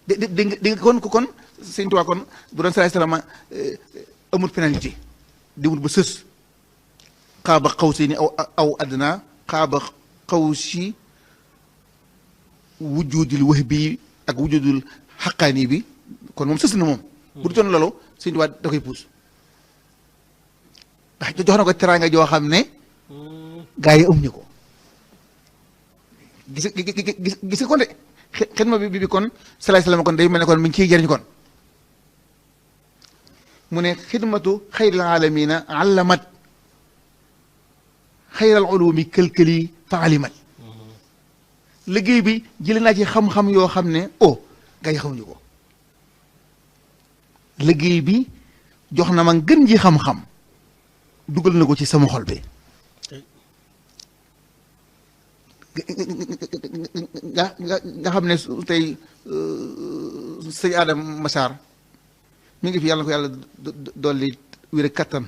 di nga kon sëñ Tuubaa kon bu doon salaay sallam amul pénalité dimut ba sës xaaba xaw si ni aw àddina xaaba xaw si wujudul wax bi ak wujudul xaqaani bi kon moom sës na moom bu du toon loolu sëñ Tuubaa da koy puus ndax jox na ko teraanga joo xam ne gaa yi amuñu ko gis kon de xidma bi kon salaay salaam kon day mel ne kon mi ngi ciy jëriñ kon mu ne xidmatu xayril aalamiina allamat xayral ulumi këlkëli fa alimat liggéey bi jëlee naa ci xam-xam yoo xam ne gaa yi xamuñu ko liggéey bi jox na ma gën ji xam-xam dugal na ko ci sama xol bi nga xam ne tey sëñ Adam Massar mi ngi fi yàlla na ko yàlla dolli wér ak kattan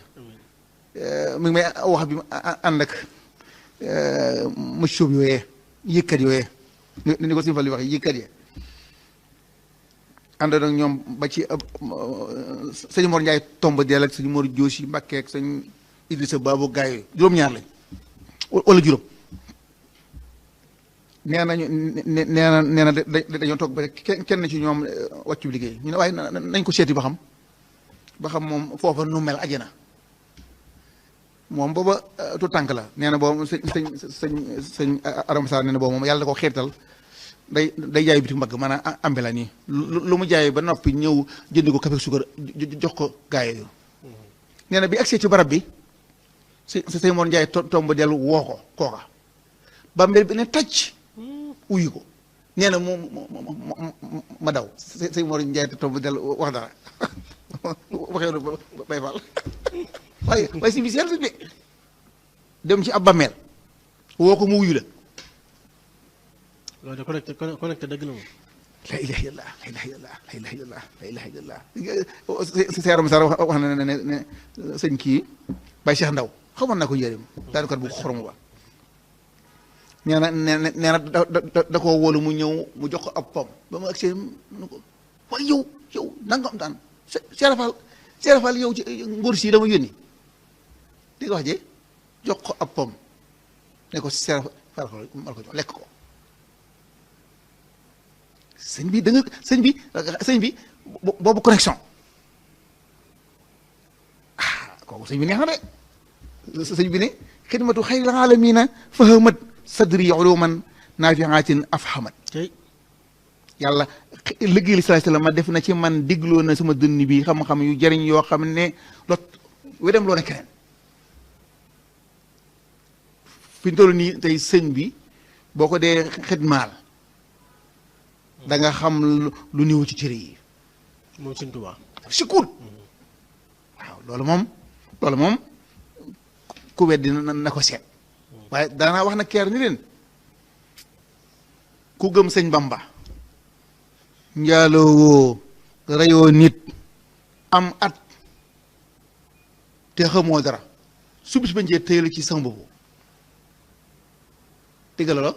mi ngi may wax bi mu ànd ak mëccub yooyee yëkkat yooyee ni ko suñu fa li wax yëkkat yi àndoon ak ñoom ba ci sëñ Mor Ndiaye tomb deel ak sëñ Mor Joosi Mbàkke ak sëñ Idrissa Baabu gaay yooyu juróom-ñaar lañ wala juróom nee na dañoo toog ba kenn ci ñoom wàccu liggéey ñu ne waaye nañ ko seeti ba xam moom foofa nu mel ajana moom booba tu tànk la nee na boobu sëñ Adama Sarr nee na boobu moom yàlla da ko xeetal day jaay biti mbagg maanaam ambe la nii lu mu jaay ba noppi ñëw jënd ko café suukar jox ko gaay yooyu nee na bi agsee ci barab bi sëñ Mor Ndiaye tomb dellu woo ko kooka ba mbir bi ne tàcc uyu ko nee na ma daw sëñ Mor Ndiaye tomb dellu wax dara waxee nu bay fal waaye si bi seet de dem ci ab bàmmeel woo ko mu wuyu la loolu de connecté dëgg la moom la ilaha illallah la ilaha illallah la ilaha illallah la ilaha illallah seeram sar wax na ne sëñ kii Baye Cheikh Ndaw xamoon naa ko njëriñ daanu kat bu xorom ba nee na da koo wóolu mu ñëw mu jox ko ab pom ba mu agsee nu ko waaye yow nangam daan seerafal yow ci nguur si dama yónni di nga wax je jox ko ab pom ne ko seerafal mal ko jox lekk ko sëñ bi boobu connexion kooku sëñ bi neex na de sëñ bi ne xidmatu xayril aalamiina fahamat sadri uluman naafiaatin afhamat yàlla liggéey li salaay salaam ma def na ci man digloo na sama dënn bi xam-xam yu jëriñ yoo xam ne lot wedem loo ne keneen fi ñu toll nii tey sëñ bi boo ko dee xidmaal da nga xam lu néew ci cëre yi moom sëñ Tuubaa sikuut waaw loolu moom ku weddi na ko seet waaye daanaa wax na keer ni leen ku gëm sëñ Bamba njaaloo woo reyoo nit am at te xamoo dara su bis ba njee tëyal ci sama boobu dégg la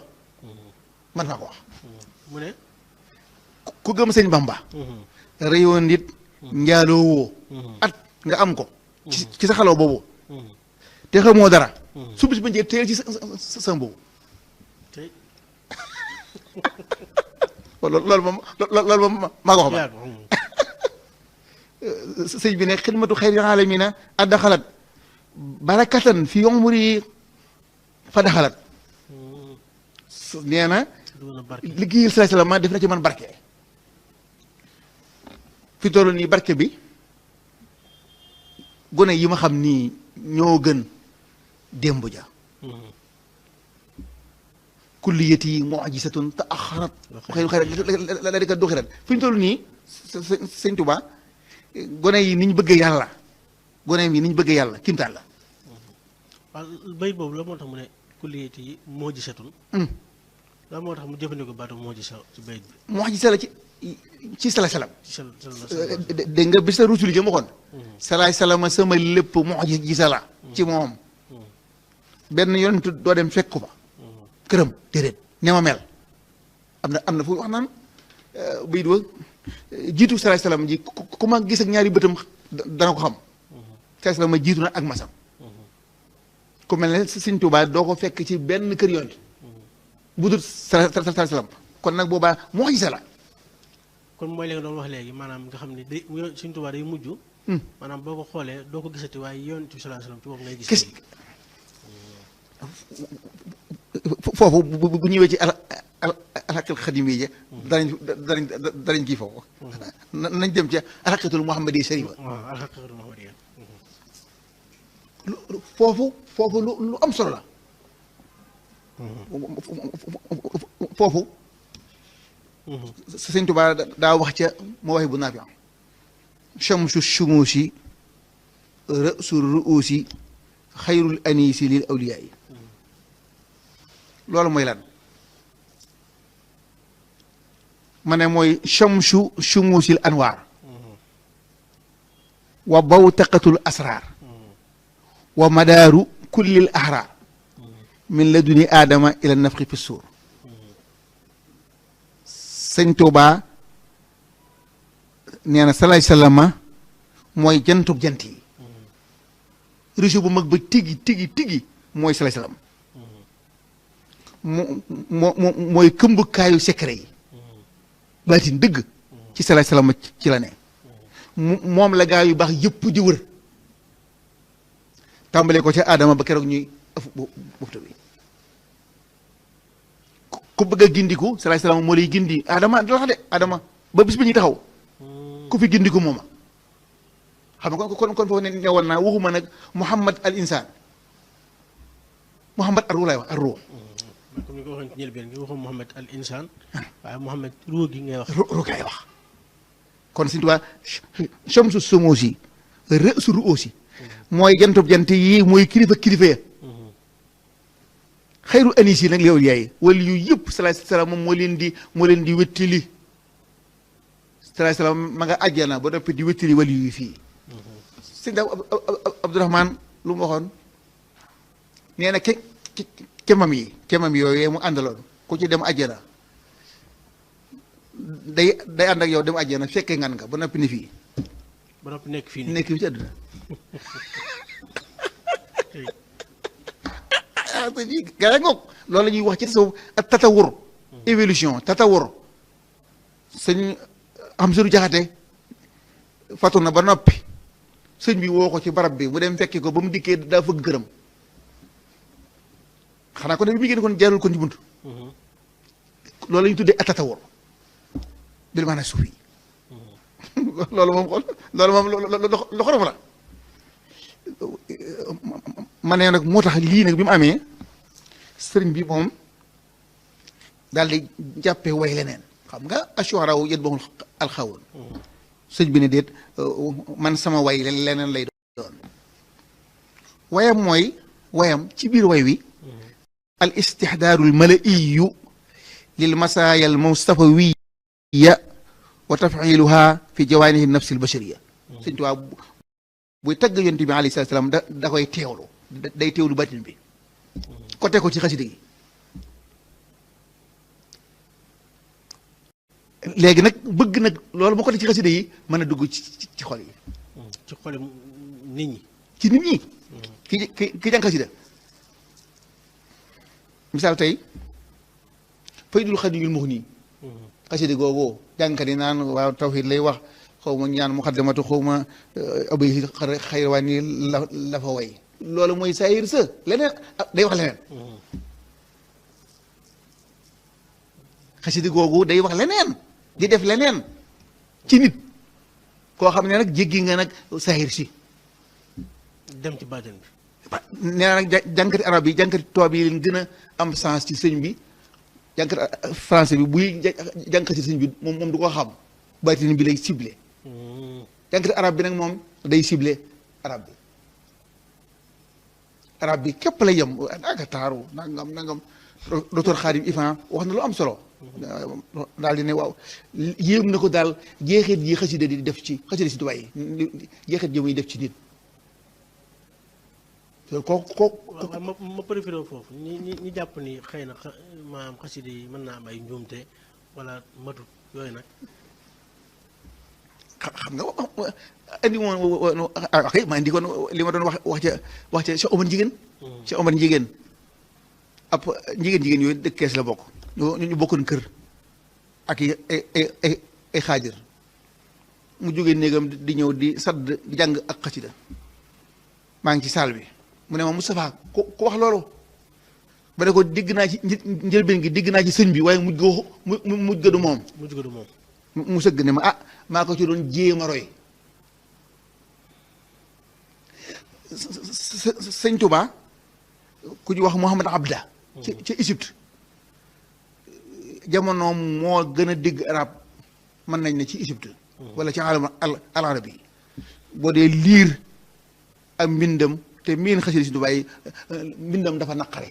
man maa ko wax mu ne ku gëm sëñ Bamba reyoo nit njaaloo woo at nga am ko ci sa xaloo boobu te xamoo dara su bis ba njee tëyal ci sama boobu loolu moom maa ko wax ba sëñ bi ne xidmatu xayri alamina addaxalat barakatan fi umri fa daxalat nee na liggéeyal salaay salaam def na ci man barke fi toll nii barke bi gone yi ma xam nii ñoo gën démb ja kulliyati mu'jizatun ta'axxarat xëy na la di ko doxirat fi ñu toll nii sëñ Tuubaa gone yi ni ñu bëgg yàlla gone yi ni ñu bëgg yàlla kimtaan la. waaw bayit boobu la moo tax mu ne kulliyati mu'jizatun la moo tax mu jëfandikoo baatu mu'jiza ci bayit bi. mu'jiza la ci salaay salaam. dégg nga bis la rusul yi ma waxoon. salaay salaam sama lépp mu'jiza la ci moom. benn yonent doo dem fekk ko fa. këram déedéet ne ma mel am na fu wax naan bayit wa jiitu salaay salaam ji ku ma gis ak ñaari bëtam dana ko xam. salaay salaam jiitu na ak masam. ku mel ne Sëñ Tuubaa doo ko fekk ci benn kër yoon bu dul salaay salaam kon nag boobaa mu'jiza la. kon mooy li nga doon wax léegi maanaam nga xam ne day Sëñ Tuubaa day mujj. maanaam boo ko xoolee doo ko gisati waaye Yonent bi sallallahu alayhi wasallam ci bopp ngay gis. foofu bu ñëwee ci alxaqal xadim yi danañ kii foofu. nañ dem ci alxaqatul muhammadi sharifa. waaw alxaqatul muhammadi. foofu lu am solo la. foofu. Sëñ Tuubaa daa wax ca Mawaahibu Naafi' shamsu shumuusi ra'su ru'uusi xayrul aniisi lil awliyaa yi loolu mooy lan ma ne mooy shamsu shumuusil anwaar wa bawtaqatul asraar wa madaaru kullil ahraar min laduni aadama ila nafxi fi suur. Sëñ Tuubaa nee na salaay salaama mooy jantub jant yi réseau bu mag ba tigi mooy salaay salaam mooy këmbukaayu secret yi baatin dëgg ci salaay salaama ci la ne moom la gaa yu baax yëpp di wër tàmbalee ko ca Aadama ba keroog ñuy ëf bufta bi ku bëgg a gindiku salaay salaam moo lay gindi Adama da wax de Adama ba bis bi ñuy taxaw ku fi gindiku mooma xam nga kon foofu ne woon naa waxuma nag Muhammad al insaan Muhammad ar ruux lay wax ar ruux. comme ni nga ko waxoon ci njëlbeen gi waxuma Muhammad al insaan waaye Muhammad ruux gi ngay wax. ruux lay wax kon Sëñ Tuubaa shamsu sumuusi ra'su ru'uusi mooy jantub jant yi mooy kilifa ya xayru anis yi nag li awliyaa yi wala yu yëpp salaay salaam moom moo leen di wéttali salaay salaam ma nga àjjana ba noppi di wéttali wala yu fii. sëñ Abdourahman lu mu waxoon nee na kemam yooyu mu àndaloon ku ci dem àjjana day ànd ak yow dem àjjana fekkee ngan nga ba noppi ni fii. ba noppi nekk fii ci àdduna. gaa ngoog loolu la ñuy wax ci tasawuf ak tatawur évolution tatawur sëñ Amsadu Jaxate fatu na ba noppi sëñ bi woo ko ci barab bi mu dem fekki ko ba mu dikkee daa fëgg këram xanaa ko ne bi mu génn kon jaarul kon ci bunt loolu la ñu tuddee ak tatawur bil maanaam suuf yi loolu moom lu xorom la ma ne nag moo tax lii nag bi mu amee sëriñ bi moom daal di jàppee way leneen xam nga ashuara wu yët baxul alxawoon sëñ bi ne déet man sama way leneen lay doon wayam mooy wayam ci biir way wi al istixdaarul malaiyu lil masaaya al mustafawiya wa tafciluha fi jawaanihi nafsi al bashariya sëñ Tuubaa buy tagg yonent bi alayhi salaam da koy teewlu day teewlu batin bi côté ko ci xasida gi léegi nag bëgg nag loolu moo ko ci xasida yi mën a dugg ci xol yi ci xol nit ñi ci nit ñi ki jàng xasida misaal tey Faydul Xadiimul Muxni xasida googu jàngkat yi naan waaw tawxiid lay wax xaw ma ñaan muxaddamatu xaw ma abay xayrawaan yi la fa way loolu mooy saayir sa leneen day wax leneen xasida googu day wax leneen di def leneen ci nit koo xam ne nag jéggi nga nag saayir si dem ci baatin bi. nee na nag jànkati arab yi jànkati tubaab yi leen gën a am sens ci sëñ bi jànkati français bi buy jànkati sëñ bi moom du ko xam baatin bi lay ciblé jànkati arab bi nag moom day ciblé arab bi képp la yem aka taaru nangam docteur Khadim Ifan wax na lu am solo daal di ne waaw yéem na ko daal jeexit yi xasida di def ci xasida si tubaab yi jeexit yi muy def ci nit ma préféré foofu ñi jàpp ni xëy na maanaam xasida yi mën naa am ay njuumte wala matut yooyu nag xam nga andi woon ok ma indi kon li ma doon wax ca Cheikh Omar Njigéen Cheikh Omar Njigéen ab njigéen yooyu dëkk Kees la bokk ñu bokkoon kër ak ay xaajir mu jógee néegam di ñëw di sadd di jàng ak xasida maa ngi ci saal bi mu ne ma Moustapha ku wax loolu ba ne ko dégg naa ci njëlbeen gi dégg naa ci sëñ bi waaye mujj ga du moom mu sëgg ne ma maa ko ci doon jéem a roy sëñ Touba ku ñu wax Mouhamad Abda ci Égypte jamono moo gën a dégg arab mën nañ ne ci Égypte wala ci alam al arabi boo dee liir am mbindam te miin xasida si Touba yi mbindam dafa naqare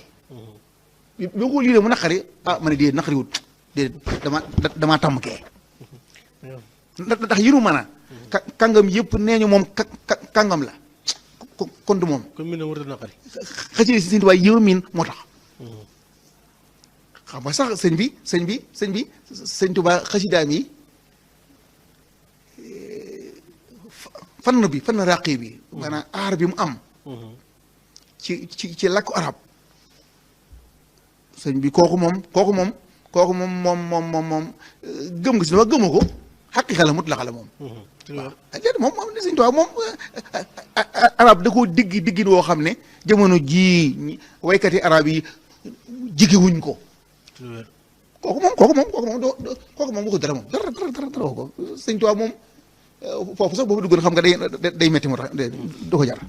boo ko liiree mu naqari ma ne déedéet naqari wut déedéet damaa tàmm kee ndax yënu mën a kàngam yëpp nee ñu moom kàngam la kon du moom xasida si Touba yi miin moo tax xam nga sax sëñ Touba xasidaam yi fan raqi bi maanaam aar bi mu am ci làkku arab sëñ bi kooku moom gëm nga si dama gëma ko xaqiqa la mutlaqa la moom waaw moom sëñ Tuubaa moom arab da koo diggin woo xam ne jamono jii waykati arab yi jigi wuñ ko kooku moom waxu dara moom dara wax ko sëñ Tuubaa moom foofu sax boobu duggoon xam nga day metti moo tax du ko jar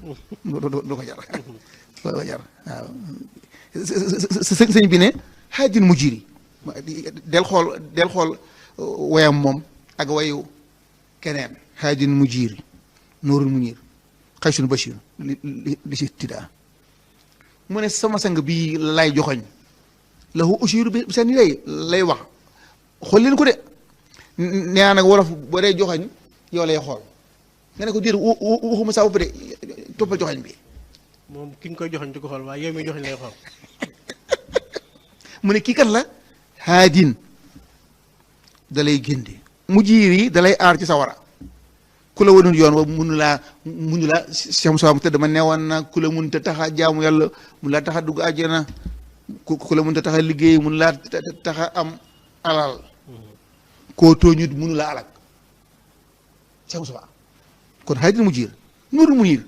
waaw sëñ bi ne xaajin mujjiri del xool wayam moom ak wayu keneen xaajin mujjiri nuurul munir xaysun bashir li si tiddaa mu ne sama sang bii lay joxoñ lahu ushiru bi seen lay wax xool leen ko de nee nag wolof boo dee joxoñ yow lay xool nga ne ko déet waxuma saa bopp de toppal joxoñ bi moom ki nga koy joxoñ di ko xool waaye yow mi joxoñ lay xool mu ne kii kat la haadin da lay gindi mujjiir yi da lay aar ci sawara ku la wanul yoon wa munu laa Cheikh Moussa mu tëdd ma newoon na ku la mun ta tax a jaamu yàlla mun laa tax a dugg àjjana ku la mun ta tax a liggéey mun laa tax a am alal koo tooñut munu laa alak Cheikh Moussa kon haadin mujjiir nuurul muniir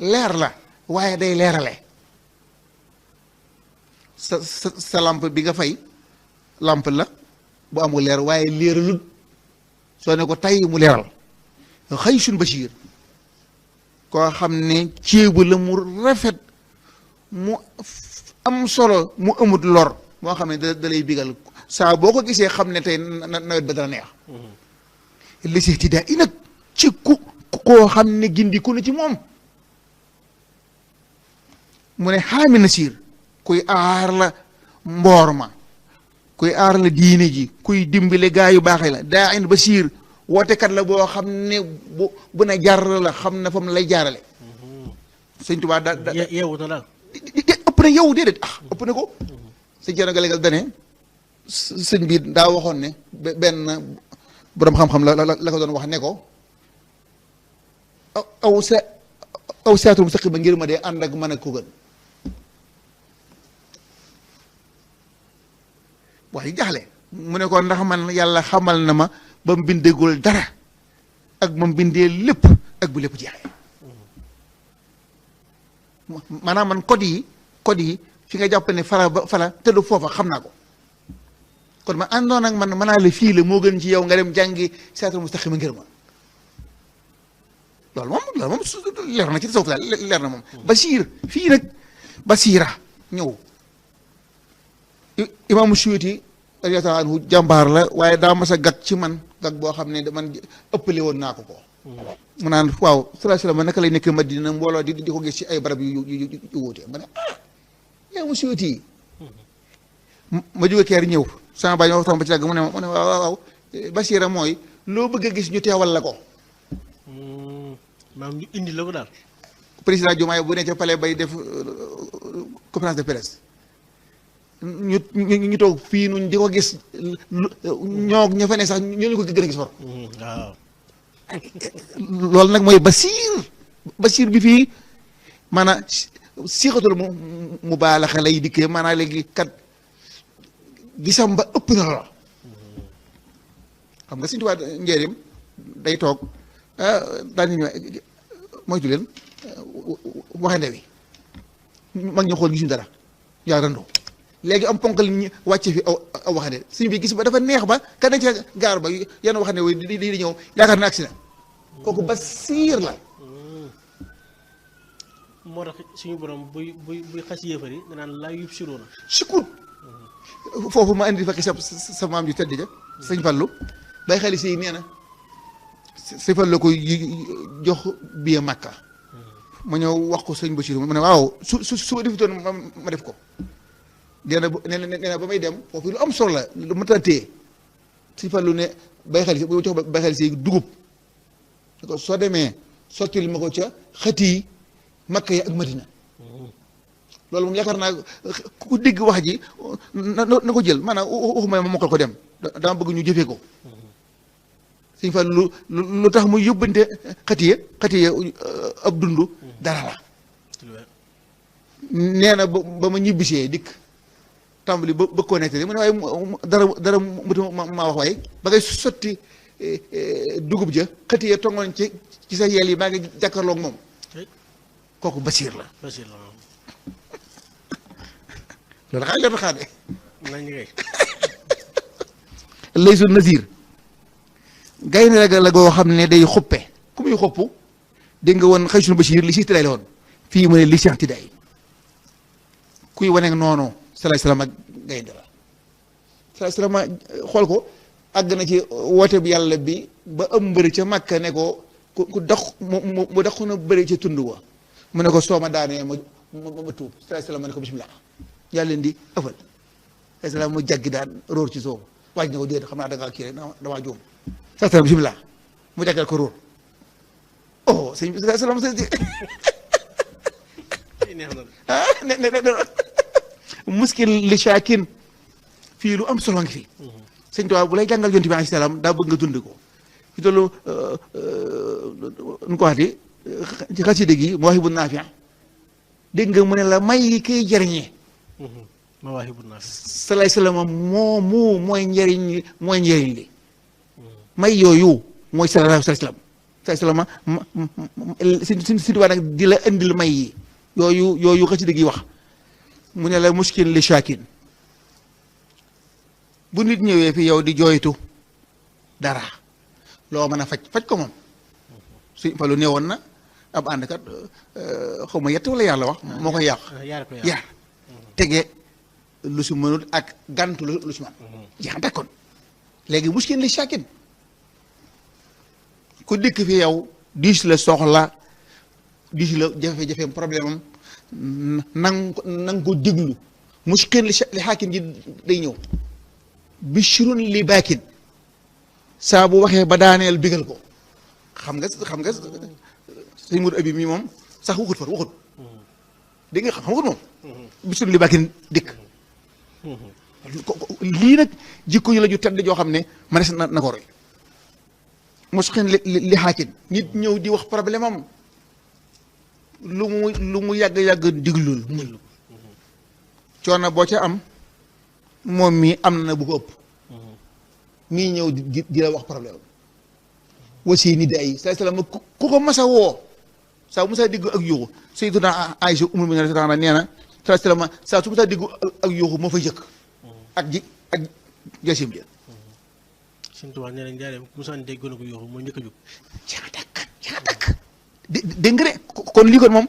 leer la waaye day leerale sa lampe bi nga fay lampe la bu amul leer waaye leeralul soo ne ko tay mu leeral xaysun bashir koo xam ne ceebu la mu rafet mu am solo mu amut lor moo xam ne da lay bigal saa boo ko gisee xam ne tey nawet ba dana neex li si tidaa i nag ci koo xam ne gindiku na ci moom mu ne xaami nasiir kuy aar la mboor ma kuy aar la diine ji kuy dimbale gaa yu baaxee la daa in basiir wootekat la boo xam ne bu ne jar la xam na fa mu lay jaarale sëñ Tuubaa yeewu na daal ëpp na yow déedéet ëpp na ko sëñ Ceerno Galegal dane sëñ bi daa waxoon ne benn borom xam-xam la ko doon wax ne ko aw saatul mu saqi ba ngir ma dee ànd ak mën a ko gën waaye jaxle mu ne ko ndax man yàlla xamal na ma ba mu bindagul dara ak moom bindee lépp ak bu lépp jeexee maanaam man code yi fi nga jàpp ne fala te du foofa xam naa ko kon ma àndoon ak man mën naa la fii la moo gën ci yow nga dem jàngi siraatal mustaqima ngir ma loolu moom leer na ci tasawuf daal leer na moom basiir fii nag basiira ñëw imaamu Suyuti radiyallaahu anhu jàmbaar la waaye daa mas a gag ci man gag boo xam ne man ëppale woon naa ko mu naan waaw sallallahu alayhi wa sallam naka lay nekk Madina mbooloo di ko gis ci ay barab yu wuute ma ne imaamu Suyuti ma jóge keer ñëw sama baay ma waxtaan ba ci àgg mu ne waaw basiira mooy loo bëgg a gis ñu teewal la ko maam ñu indi la ko daal. président Diomaye bu ne ca palais bay def conférence de presse ñu toog fii nuñ di ko gis ñoo ña fa ne sax ñooñu ko gën a gis far waaw loolu nag mooy basiir bi fii maanaam siixatul mu baalaxa lay dikkee maanaam léegi kat gisam ba ëpp na loola xam nga Sëñ Tuubaa njëriñ day toog daan ñu moytu leen waxande wi mag ñu xool gisuñu dara yaa randoo léegi am ponkal ñi wàcce fi aw waxande suñ bi gis ba dafa neex ba ka ne ca gaar ba yenn waxande wi di ñëw yaakaar na agsi na kooku basiir la moo tax suñu borom buy xas yéefar yi danaan laa yub siroona sukut foofu ma indi fakki sa maam ju tedd ja sëñ Fallu bay xali si nee na sëñ Fallu ko jox biye Makka ma ñëw wax ko sëñ Bachir mu ne waaw su ma defutoon ma def ko nee na ba may dem foofu lu am solo la lu ma téye sëñ Fallu ne bay xali si bu jox bay xali si dugub ko soo demee sottil ma ko ca xëti Makka yi ak Madina loolu moom yaakaar naa ku dégg wax ji na ko jël maanaam waxuma ma mokkal ko dem dama bëgg ñu jëfee ko Sëñ Fall lu tax mu yóbbante xatiye ab dund dara la nee na ba ma ñibbisee dikk tàmbali ba bëgg koo nettali mu ne waaye dara mutu maa wax waaye ba ngay sotti dugub ja xatiye tongoon ci sa yeel yi maa ngi jàkkaarloog moom kooku basiir la loolu xaar leen xaar de laysu nasir gaynde la goo xam ne day xuppe ku muy xoppu dégg nga woon xëy sunu Bachir li si tiday la woon fii mu ne li si tiday kuy waneeg noonu salaay salaam ak gaynde la salaay salaam xool ko àgg na ci woote bi yàlla bi ba am mbëri ca Makka ne ko ku dax mu daxu na bëri ca tund wa mu ne ko soo ma daanee ma tuub salaay salaam ma ne ko bismillah yàlla leen di ëffal salaay salaam mu jaggi daan róor ci soobu waaj na ko déet xam naa da ngaa kii rek damaa juum salaay salaam bismillah mu jaggal ko róor oh sëñ bi salaay salaam muskil li shaakin fii lu am solo ngi fi sëñ Tuubaa bu lay jàngal yonent bi alayhi salaam daa bëgg nga dund ko fi tollu nu ko waxati ci xasida gi Mawaahibu Naafi' dégg nga mu ne la may yi koy jariñee Mawaahibu Naafi' salaay salaam mooy njëriñ li may yooyu mooy salaay salaam si Tuubaa nag di la indil may yi yooyu xasida gi wax mu ne la muskil li shaakin bu nit ñëwee fi yow di jooytu dara loo mën a faj ko moom suñ fa lu neewoon na ab àndkat xaw ma yett wala yàlla wax moo koy yàq yaar tege lu si mënul ak gantu lu si man jeex na kon léegi muskil li shaakin ku dikk fi yow diis la soxla diis la jafe-jafeem problème am nang ko déglu muskil li xaakin ji day ñëw bishrun li baakin saa bu waxee ba daaneel bigal ko xam nga sëñ Mourou Abi mi moom sax waxut dégg nga xam waxut moom bishrun li baakin dikk lii nag jikko ñu la ju tedd joo xam ne manes na ko roy muskil li xaakin nit ñëw di wax problème am lu mu yàgg diglul muñ coono boo ca am moom mii am na bu ko ëpp mii ñëw di la wax problème wasi ni day salaam ku ko mas a woo saa mu saa dégg ak yuuxu Sayyiduna Aïcha umul mu'minin radiyallahu anha nee na salaam saa su mu saa dégg ak yuuxu moo fay jëkk ak jasim ja Sëñ Tuubaa nee na njaareem ku musaan dégg na ko yuuxu moo njëkk a jóg. caa dakk dégg nga de kon lii kon moom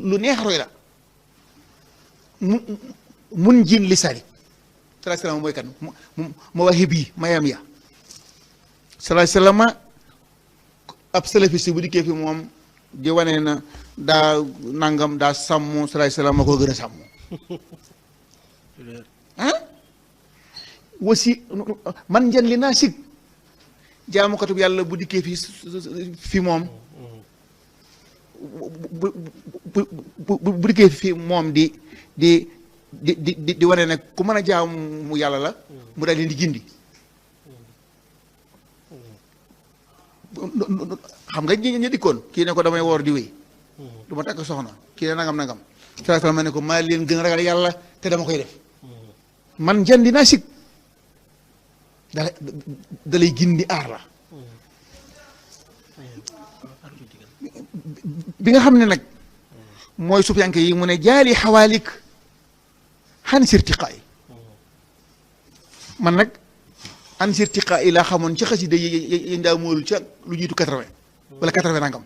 lu neex roy la mun jiin li sali salaam mooy kan ma waxee bii mayam ya salaam ab salafiste bu dikkee fi moom di wane na daa nangam daa sàmm salaam ma koo gën a sàmm ah wasi man njan li naa sig jaamukatub yàlla bu dikkee fi moom bu dikkee fi moom di wane nag ku mën a jaamu yàlla la mu daal leen di gindi xam nga ñi dikkoon kii ne ko damay woor di wéy du ma takk soxna kii ne nangam salaam ma ne ko maa leen gën a ragal yàlla te dama koy def man njan dinaa sig da lay gindi aar la bi nga xam ne nag mooy sufiyanke yi mu ne jaali xawaalik xan sirtiqaay man nag an sirtiqaay laa xamoon ci xasida yi ndaa moolul ca lu jiitu 80 wala 80 nangam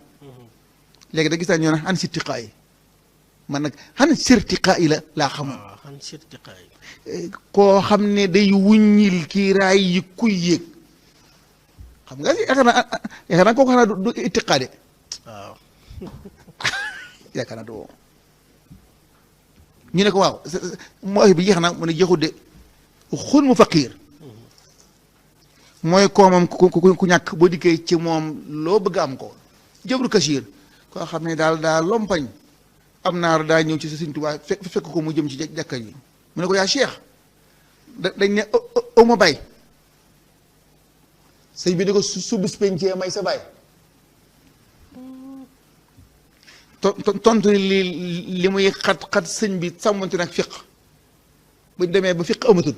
léegi da gis naa ñoo ne an sirtiqaay man nag xan sirtiqaay laa xamoon xan sirtiqaay koo xam ne day wuññil kiiraay yi kuy yéeg xam nga yaakaar naa kooku xanaa du ittiqaade waaw yaakaar naa du ñu ne ko waaw mooy bi jeex na mu ne jeexut de xun mu faqiir mooy koomam ku ñàkk boo dikkee ci moom loo bëgg am ko jëbru kasiir koo xam ne daal lompañ am naar daa ñëw ci sa Sëñ Tuubaa fekk ko mu jëm ci jàkka ji mu ne ko yaa Cheikh dañ ne aw ma bay sëñ bi ne ko su bis pencee may sa bay tontu li muy xat sëñ bi sàmmante nag fiq buñ demee ba fiq amatul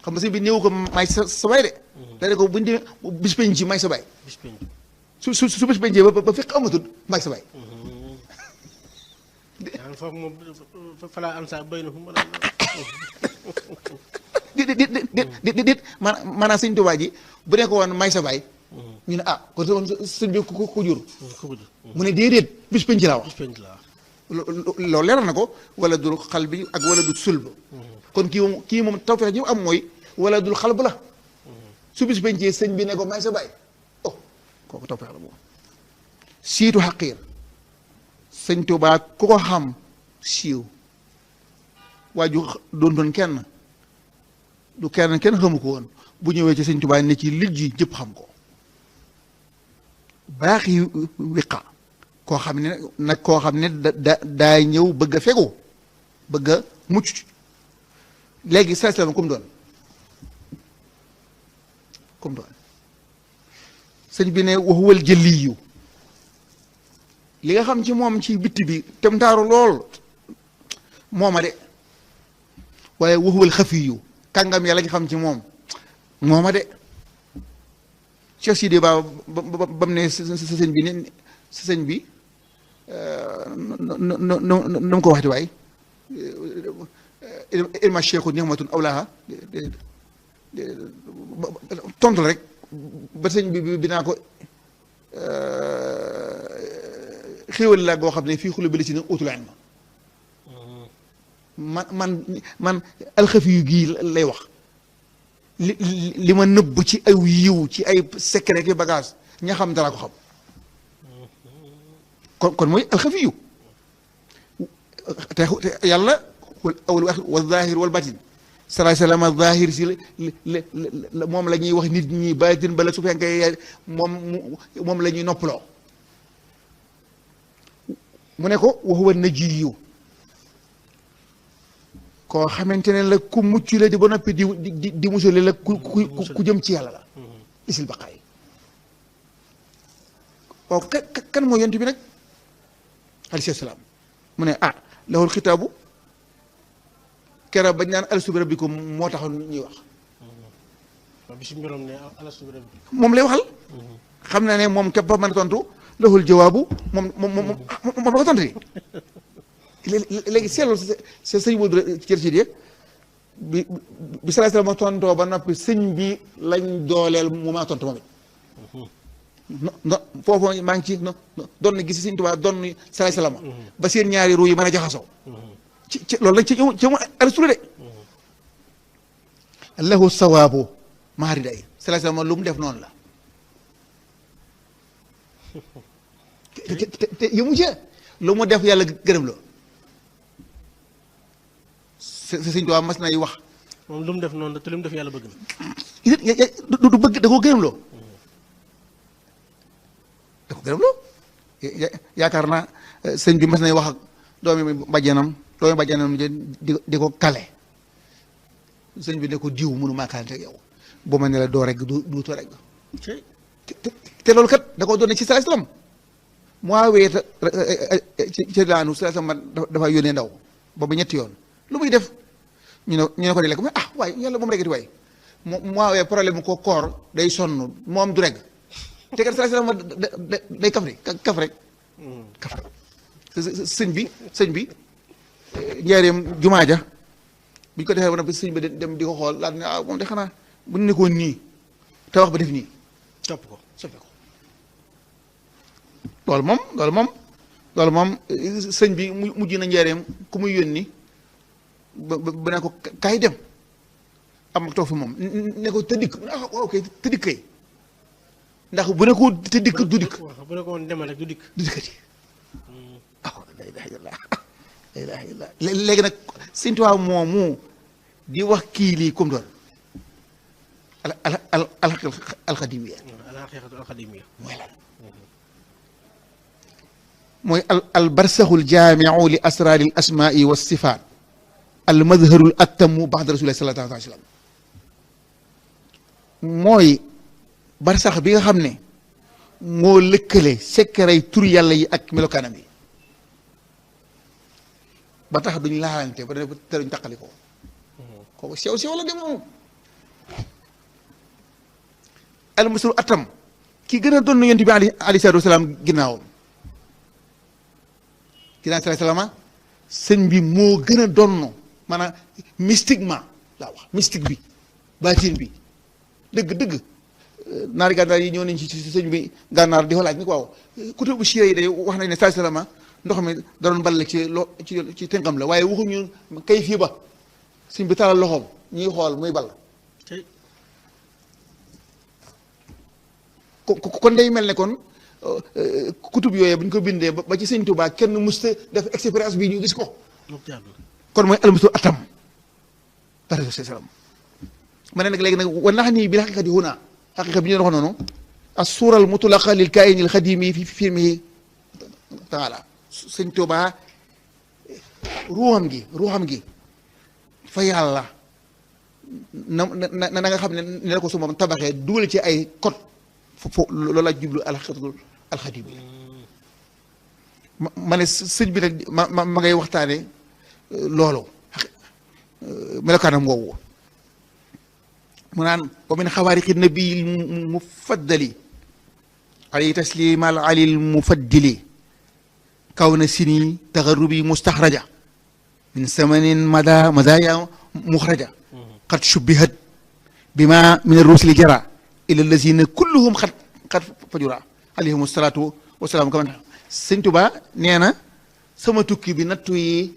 xam nga sëñ bi néew ko may sa bay de da ne ko buñ demee bis penc may sa bay su bis pencee ba fiq amatul may sa bay foofu moom falaa am saa béy na fu mu dit maanaam sëñ Tuubaa ji bu ne ko woon may sa baay ñu ne ah kon sëñ bi ku jur mu ne déedéet bis penc laa wax loolu leeral na ko wala dul xal bi ak wala dul sulb kon kii moom tawfeex ji am mooy wala dul xal bu la su bis pencee sëñ bi ne ko may sa baay oh kooku tawfeex la moom siitu xaqiir sëñ Tuubaa ku ko xam siiw waaju doon kenn du kenn xamu ko woon bu ñëwee ci sëñ Tuubaa ne ci lijji jëpp xam ko baaxi wiqa koo xam ne nag koo xam ne daa ñëw bëgg a fegu bëgg a mucc léegi salaam kum doon sëñ bi ne waxuwal jëliyu li nga xam ci moom ci bitti bi tem taaru lool mooma de waaye waxuwal xafiyu kàngam yàlla nga xam ci moom mooma de Cheikh Sidi Ba bam ne sëñ bi ne sëñ bi nu mu ko waxti waay ilma cheikhu nihmatun awlaha tontu la rek ba sëñ bi naa ko xéwal la goo xam ne fii xulu bi li si ne utul ilma man alxafi yu gii lay wax li ma nëbb ci ay yiw ci ay secret ki bagage ña xam dara ko xam kon mooy alxafi yu te yàlla wal zahir wal batin salaay salaam zahir si la moom la ñuy wax nit ñi batin bala su fekkee moom la ñuy noppaloo mu ne ko wa huwa najiyu koo xamante ne la ku mucc la di ba noppi di musale la ku jëm ci yàlla la isil baqaay waaw kan mooy yonent bi nag alayhi salaam mu ne ah lahul xitaabu kera bañ naan alastu bi rabbikum moo taxoon ñuy wax bi suñu borom ne alastu bi rabbi moom lay waxal xam na ne moom képp ba mën a tontu lahul jawaabu moom la ko tontu léegi seetlu sa sëñ Modou cër ci bi salaay salaam ma tontoo ba noppi sëñ bi lañ dooleel mu maa tontu moom it no foofu maa ngi ci doon na gis sëñ Tuubaa doon salaay salaam ba seen ñaari ruu yi mën a jaxasoo ci loolu lañ ci mu Aristote de lahu sawaabu maari day salaay salaam lu mu def noonu la te yëmu ci lu mu def yàlla gërëm loo sëñ Tuubaa mas nay wax moom lu mu def noonu te lu mu def yàlla bëgg na du bëgg da koo gërëm loo da ko gërëm loo yaakaar naa sëñ bi mas nay wax ak doomi bàjjanam di ko kale sëñ bi ne ko diw mënu maa kalante ak yow boo ma ne la doo regg duutoo regg te loolu kat da ko doon ne ci salaay salaam moo weeta ci daanu salaay salaam dafa yónnee ndaw boobu ñetti yoon lu muy def ñu ne ko di lekk mu ah waaye yàlla moom reggati waay mu waawee problème ko koor day sonn moom du regg te kat salaay salaam day kaf rek kaf rek sëñ bi njaareem jumaa ja bu ñu ko defee ba noppi sëñ bi dem di ko xool laal ne ah moom de xanaa bu ñu nekkoon nii te wax ba def nii topp ko loolu moom sëñ bi mujj na njaareem ku muy yónni ba ne ko kaay dem am toog fi moom ne ko te dikk ah ok te dikk kay ndax bu ne ko te dikk du dikk bu ne ko woon demal rek du dikkati ah la ilaha illallah la ilaha illallah léegi nag sëñ Tuubaa moomu di wax kii lii comme doon alxadimiya mooy lan mooy al barsaxul jaamiu li asraari al asmaai wa sifaat al madharul attamu baxda rasulillahi sallallahu alayhi wa sallam mooy barsax bi nga xam ne moo lëkkale sekkaray tur yàlla yi ak melokaanam yi ba tax duñ laalante ba te duñ taqali ko kooku sew la dem moom al masru atam ki gën a doon yonent bi alayhi salaatu wasalaam ginnaawam salaama sëñ bi moo gën a donn maanaam mystiquement laa wax mystique bi baatin bi dëgg naari gànnaar yi ñëw nañ ci sëñ bi gànnaar di ko laaj ni ko waaw kutubu siira yi day wax nañ ne salaama ndox mi da doon ball ci tënkam la waaye waxuñu kay fii ba sëñ bi talal loxoom ñuy xool muy ball kon day mel ne kon kutub yooyu bu ñu ko bindee ba ci sëñ Tuubaa kenn musta def expérience bi ñu gis ko kon mooy almustu atam par salaam ma ne nag léegi nag wa nax nii bi xaqiqati huna xaqiqa bi ñu wax noonu as suura al mutlaqa lil kaayini al xadimi fi filmihi taala sëñ Tuubaa ruuxam gi fa yàlla na nga xam ne ne la ko su moom tabaxee dugal ci ay code foofu loolu laa jublu alxaqiqatul alxadim ma ne sëñ bi nag ma ngay waxtaane loolu melokaanam woowu mu naan wa min xawaariqi nabiil mufaddali alayhi taslimal alil mufaddili kaw na sini taxarubi mustaxraja min samanin madaya muxraja qad shubbihat bima min arrusli jara ila allazina kulluhum xat fajura alayhim salaatu wasalaam kaman sëñ Tuubaa nee na sama tukki bi nattu yi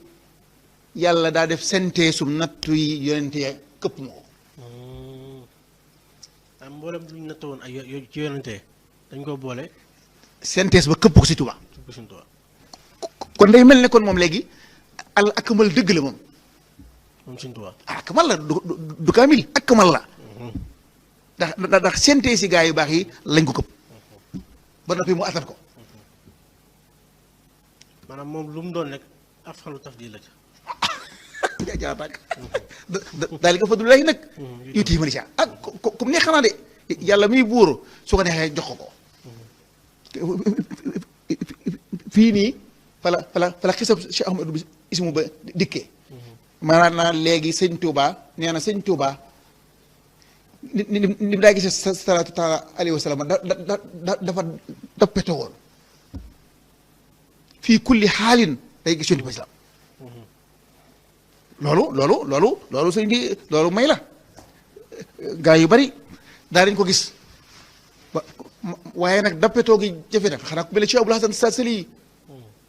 yàlla daa def senteesum nattu yi yonente ya këpp ma ko am mboolem luñ natt woon ay ci yonente dañ ko boole sentees ba këpp ko si Tuubaa kon day mel ne kon moom léegi al akmal dëgg la moom sëñ Tuubaa akmal la du kaamil akmal la ndax sentees yi gaa yu baax yi lañ ko këpp ba noppi mu attan ko maanaam moom lu mu doon rek afxalu tafdil la ca jaajaatak daal di nga fadlulahi nag yuti yi ma ni sa ak comme ne xanaa de yàlla muy buur su ko neexee jox ko fii nii fala xisab Cheikh Ahmadou bi ismu ba dikkee maanaam naa léegi sëñ Touba nee na sëñ Touba ni daa gisee salaatu taala alayhi wa sallam dafa doppete woon fii kulli xaalin day gis yonent bi islam loolu sëñ bi loolu may la gaa yu bari daa dañ ko gis waaye nag dappetoo gi jafe na xanaa ku mel ne ci Abul Hasan Sasali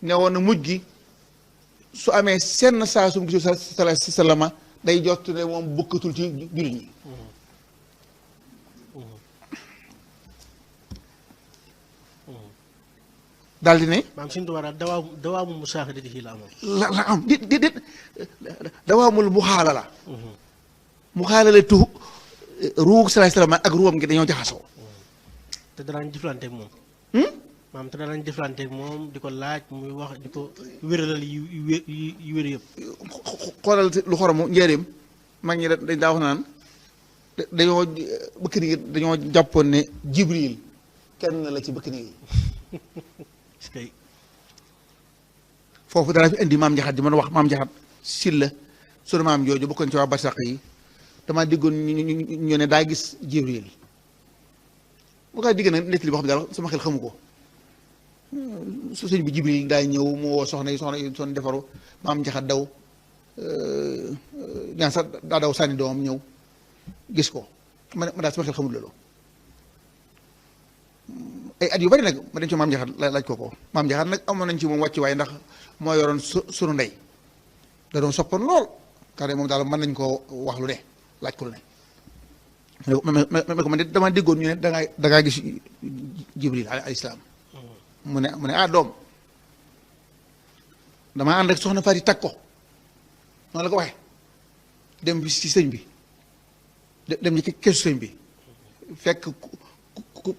ne woon na mujj gi su amee senn saa su mu gisul salama day jot ne moom bokkatul ci jullit ñi daal di ne maam Sëñ Tuubaa daal dawaamu musaahadatihi la amoon la am déet dawaamul muxaalala muxaalala tu ruug salaay salaam ak ruwam gi dañoo jaxasoo te danaan jëflanteeg moom maam te danaan jëflanteeg moom di ko laaj muy wax di ko wéralal yu wér yëpp xoolal lu xoromu njëriñ mag ñi dañ daa wax naan dañoo bëkk ni dañoo jàppoon ne Jibril kenn la ci bëkk ni foofu dara fi indi maam Njaxat di mën a wax maam Njaxat Silla sunu maam jooju bokkoon ci waa barsàq yi damaa diggoon ñu ne daa gis Jibril bu kaa digg nag nettali boo xam ne daal sama xel xamu ko su sëñ bi Jibril daa ñëw mu woo soxna yi son defaru maam Njaxat daw ñaan sax daa daw sànni doomam ñëw gis ko ma daal sama xel xamul loolu ay at yu bari nag ma dem ci maam Njaxat laaj ko maam Njaxat nag amoon nañ ci moom wàcc waaye ndax moo yoroon sunu ndey da doon soppoon lool car moom daal mën nañ koo wax lu ne laaj ko lu ne ma ko man de dama déggoon ñu ne dangaa gis Jibril alayhi salaam mu ne ah doom damaa ànd ak soxna Faati tag ko noonu la ko waxee dem bi ci sëñ bi dem ci keesu sëñ bi fekk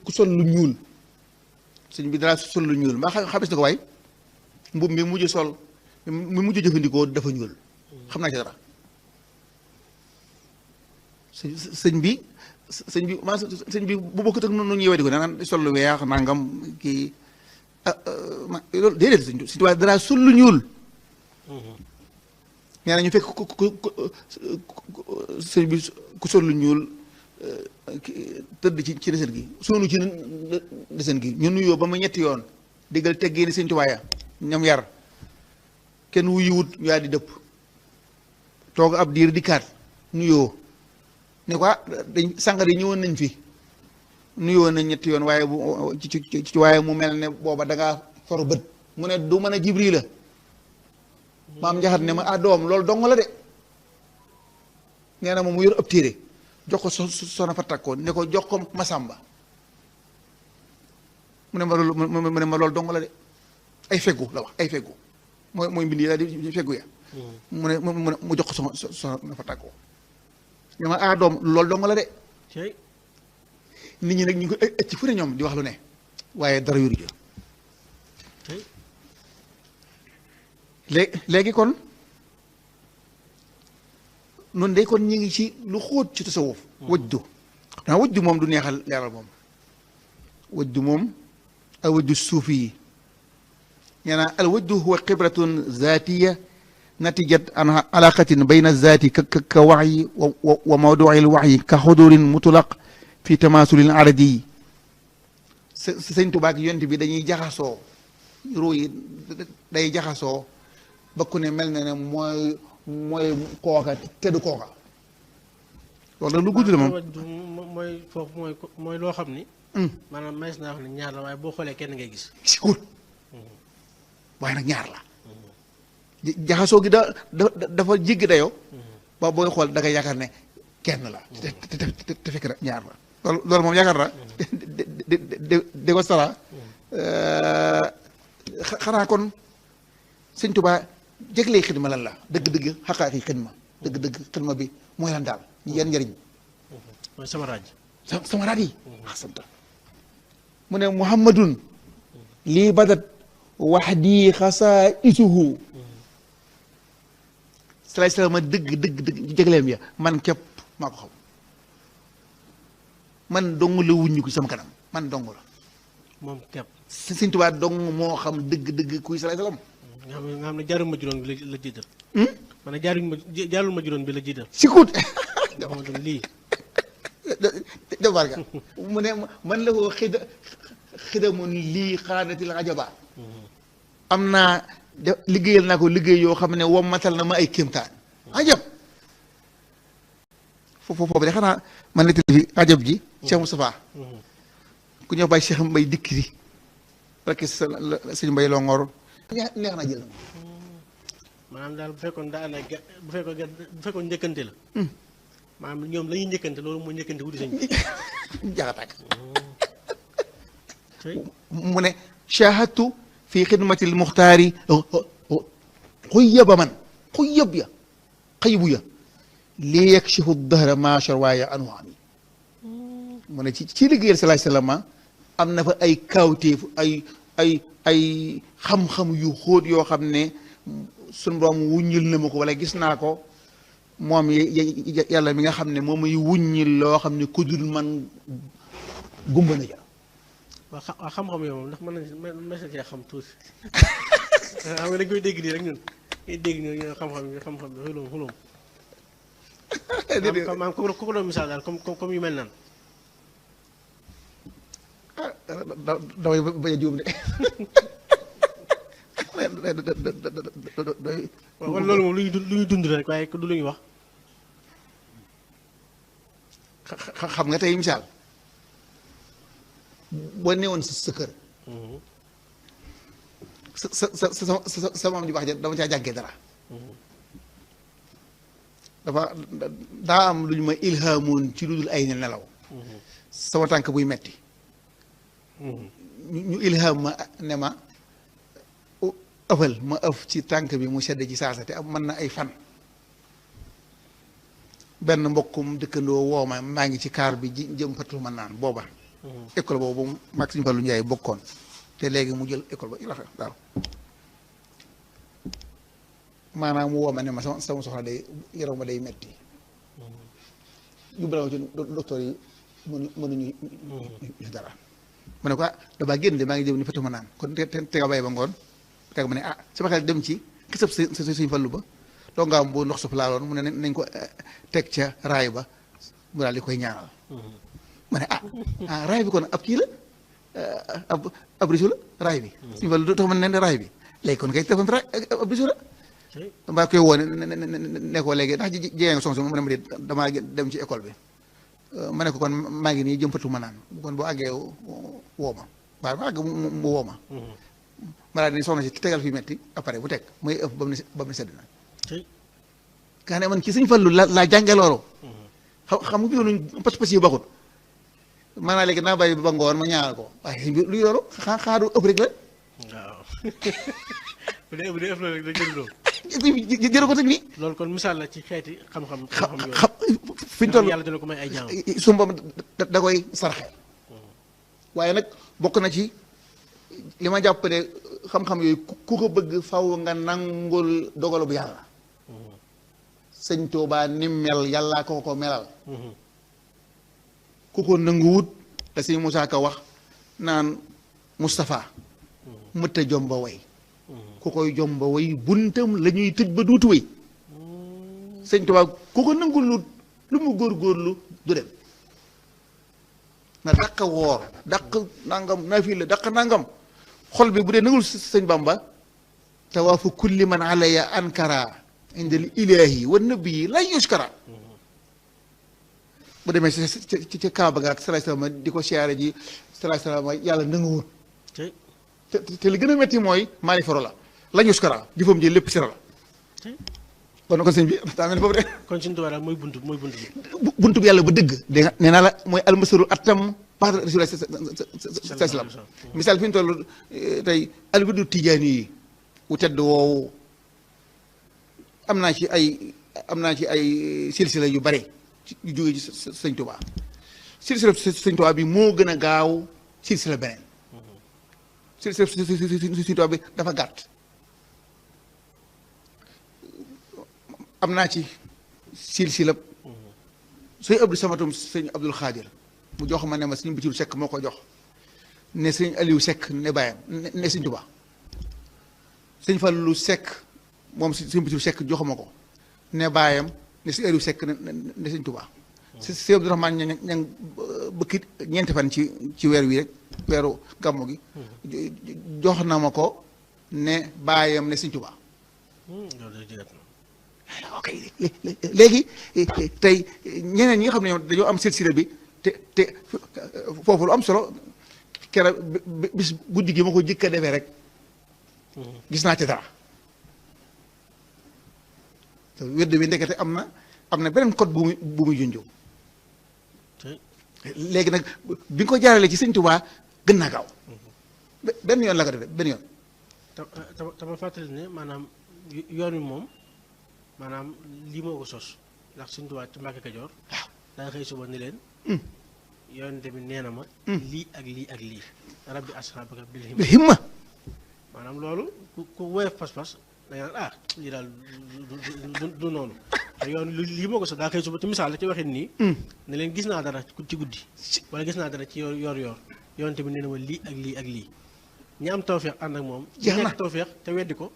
ku sol lu ñuul sëñ bi dara sol lu ñuul maa xamis na ko waay mbubb mi mujj sol mi mujj jëfandikoo dafa ñuul xam naa ci dara sëñ bi bu bokkut ak nu ñuy weddi ko naan sol lu weex nangam kii loolu déedéet sëñ bi waaye dara sol lu ñuul nee na ñu fekk sëñ bi ku sol lu ñuul tëdd ci deseen gi soonu ci deseen gi ñu nuyoo ba mu ñetti yoon diggal teggee ni sëñ Tuubaa ñam yar kenn wuyuwut ñu daal di dëpp toog ab diir di kaat nuyoo ne ko dañ sàngar yi ñëwoon nañ fi nuyoo nañ ñetti yoon waaye bu ci waaye mu mel ne booba da ngaa for bët mu ne du mën a Jibril la maam Njaxat ne ma doom loolu dong la de nee na moom mu yor ab téere jox ko soxna fa takkoon ne ko jox ko Masamba mu ne ma loolu dong la de ay feggu la wax ay feggu mooy mbind yi daal di feggu ya mu jox ko soxna fa takkoo ne ma doom loolu dong la de nit ñi nag ñu ngi ko ëcc fu ne ñoom di wax lu ne waaye dara yoru jë léegi kon noonu de kon ñu ngi ci lu xóot ci tasawuf wajdu xam naa wajdu moom du neexal leeral moom wajdu moom al wajdu suufi yi nee naa al wajdu huwa xibratun zaatiya natijat an alaqatin bayna zaati ka waxyi wa mawduil waxyi ka xudurin mutlaq fi tamaasulil aradi yi sëñ Tuubaa ak yonent bi dañuy jaxasoo ruu yi day jaxasoo ba ku ne mel na ne mooy kooka te du kooka loolu nag lu gudd la moom mooy foofu mooy loo xam ni maanaam mays naa wax ne ñaar la waaye boo xoolee kenn ngay gis si gut waaye nag ñaar la jaxasoo gi dafa jéggi dayoo ba booy xool da ngay yaakaar ne kenn la te fekk na ñaar la loolu moom yaakaar na de ko sara xanaa kon sëñ Tuubaa jéglee xidma lan la dëgg-dëgg xaqaaqi xidma dëgg-dëgg xidma bi mooy lan daal yan njëriñ mooy samaraaj samaraaj yi xasanta mu ne muhammadun lii badat waxdi xasaa isuhu salaay salaam ma dëgg jégleem ya man képp maa ko xam man dong la wuññu ko sama kanam man dong la moom képp sëñ Tuubaa dong moo xam dëgg kuy salaay salaam nga xam ne jaarul ma juróom bi la jiital man ne jaarul ma juróom bi la jiital sikut nga xamante ne lii jabar ga mu ne man la koo xidamun lii xaanatil ajaba am naa liggéeyal naa ko liggéey yoo xam ne wommatal na ma ay kéemtaan ajab foofu de xanaa man la fi ajab ji Cheikh Moustapha ku ñëw bàyyi Cheikh Mbay Dikkiri rek sëñ Mbay Longoor neex na jël maanaam daal bu fekkoon njëkkante la maanaam ñoom la ñuy njëkkante loolu mooy njëkkante wuti sëñ jaxataak mu ne shahadtu fi xidmatil muxtaari xuyaba man xuyab ya xayibu ya li yakshifu dahra maachar waaye anu ami mu ne ci liggéeyal salaay salaam am na fa ay kawtéef ay xam-xam yu xóot yoo xam ne suñu borom wuññil na ma ko wala gis naa ko moom yàlla mi nga xam ne moom muy wuññil loo xam ne ku dul man gumba na ja waaw xam-xam yow moom ndax mën na cee xam tuuti xam nga dañ koy dégg nii rek ñun koy dégg nii ñu xam-xam bi xulum maam ku ko doon misaal daal comme yu mel nan damay bañ a juum de wala loolu moom lu ñuy dund rek waaye du lu ñuy wax xam nga tey misaal boo newoon sa kër sa maam ju baax ja dama caa jàngee dara daa am lu ñu ma ilhaamoon ci lu dul ay nelaw sama tànk buy metti ñu ilham ma ne ma ëffal ma ëf ci tànk bi mu sedd ci saasa te mën na ay fan benn mbokkum dëkkandoo woo ma maa ngi ci kaar bi jëm fatu ma naan booba école boobu mag suñu Fallu Njaay bokkoon te léegi mu jël école ba ilaxa daal maanaam mu woo ma ne ma sama soxla day yaram ma day metti yóbbu la ma ci docteur yi mënuñu dara ma ne ko damaa génn de maa ngi jëm ni fatu ma naan kon te nga bàyyi ba ngoon teg ma ne sama xel dem ci xisab suñu Fallu ba doo nga am bu ndox suuf laaloon mu ne nañ ko teg ca raay ba mu daal di koy ñaanal ma ne raay bi kon ab kii la ab risu la raay bi suñu Fallu du tax ma ne raay bi léegi kon kay téléphone raay ab risu la mbaa koy woo ne ko léegi ndax jigéen nga sonso mu ne ma dee damaa dem ci école bi ma ne ko kon maa ngi nii jëm fatu ma naan kon boo àggee woo ma waaye ma àgg mu woo ma ma daal di soxna si tegal fi metti après bu teg muy ëpp ba mu sedd na nga ne man ci Sëñ Fallu laa jànge loolu xam nga yoonu pas-pas yi baxut maanaam léegi naa bàyyi ba ngoon ma ñaanal ko waaye lu loolu xaadu ëpp rek la waaw bu dee ëpp la rek da jël loolu jërë ko teg nii loolu kon misaal la ci xeeti xam-xam fi ñu toll yàlla dina ko may ay jàng sumbam da koy sarxe waaye nag bokk na ci li ma jàpp ne xam-xam yooyu ku ko bëgg faw nga nangul dogalu bu yàlla sëñ Tuubaa ni mel yàllaa ko melal ku ko nanguwut te sëñ Musaa Ka wax naan Moustapha mëtta jomba way ku koy jomba way buntam la ñuy tëj ba duutu way sëñ Tuubaa ku ko nangul lu mu góorgóorlu du dem na dàq woor dàq nangam naafila dàq nangam xol bi bu dee nangul sëñ Bamba tawaafu kulli man alaya ankara indal ilahi wa nabii lay yuskara bu demee ci Kaaba ga ak salaay salaam di ko siyaare ji salaay salaam yàlla nanguwul te li gën a metti mooy maali faro la la yuskara jëfam ji lépp sira la kon ko sëñ bi daa mel foofu de kon suñu tubaab daal mooy buntu bi yàlla ba dëgg dégg nga nee naa la mooy almasaru atam par rasulullah sallam misaal fi ñu toll tey albidu tijaani yi wu tedd woowu am naa ci ay silsila yu bare yu jógee ci sëñ Tuubaa silsila sëñ Tuubaa bi moo gën a gaaw silsila beneen silsila sëñ Tuubaa bi dafa gàtt am naa ci silsila sëñ Abdou Samatum sëñ Abdul Xaadir mu jox ma ne ma sëñ Basiru Sekk moo ko jox ne sëñ Aliou Sekk ne bàyyam ne sëñ Tuubaa sëñ Fallu Sekk moom sëñ Basiru Sekk jox ma ko ne bàyyam ne sëñ Aliou Sekk ne sëñ Tuubaa si Abdourahmane ña bëkki ñeenti fan ci weer wi rek weeru gàmmu gi jox na ma ko ne baayam ne Sëñ Tuubaa ok léegi tey ñeneen ñi nga xam ne ñoom dañoo am silsila bi te foofu lu am solo keroog bis guddi gi ma ko jëkk a defee rek gis naa ci dara te wedd bi ndekete am na beneen code bu muy junjoo léegi nag bi nga ko jaaralee ci Sëñ Tuubaa gën naa gaaw benn yoon la ko defee benn yoon tama fàttali ne maanaam yoon wi moom maanaam lii moo ko sos ndax Sëñ Tuubaa ci Mbàkke Kajoor daa xëy suba ni leen yoon tamit nee na ma lii ak lii ak lii rabbi asxaabaka bil himma maanaam loolu ku woyof pas-pas da nga naan lii daal du noonu te yoon lii moo ko sos daa xëy suba ci misaal la ci waxin nii ne leen gis naa dara ci guddi wala gis naa dara ci yoor yoon tamit nee na ma lii ak lii ak lii ñi am tawfeex ànd ak moom jeex na ñàkk tawfeex te weddi ko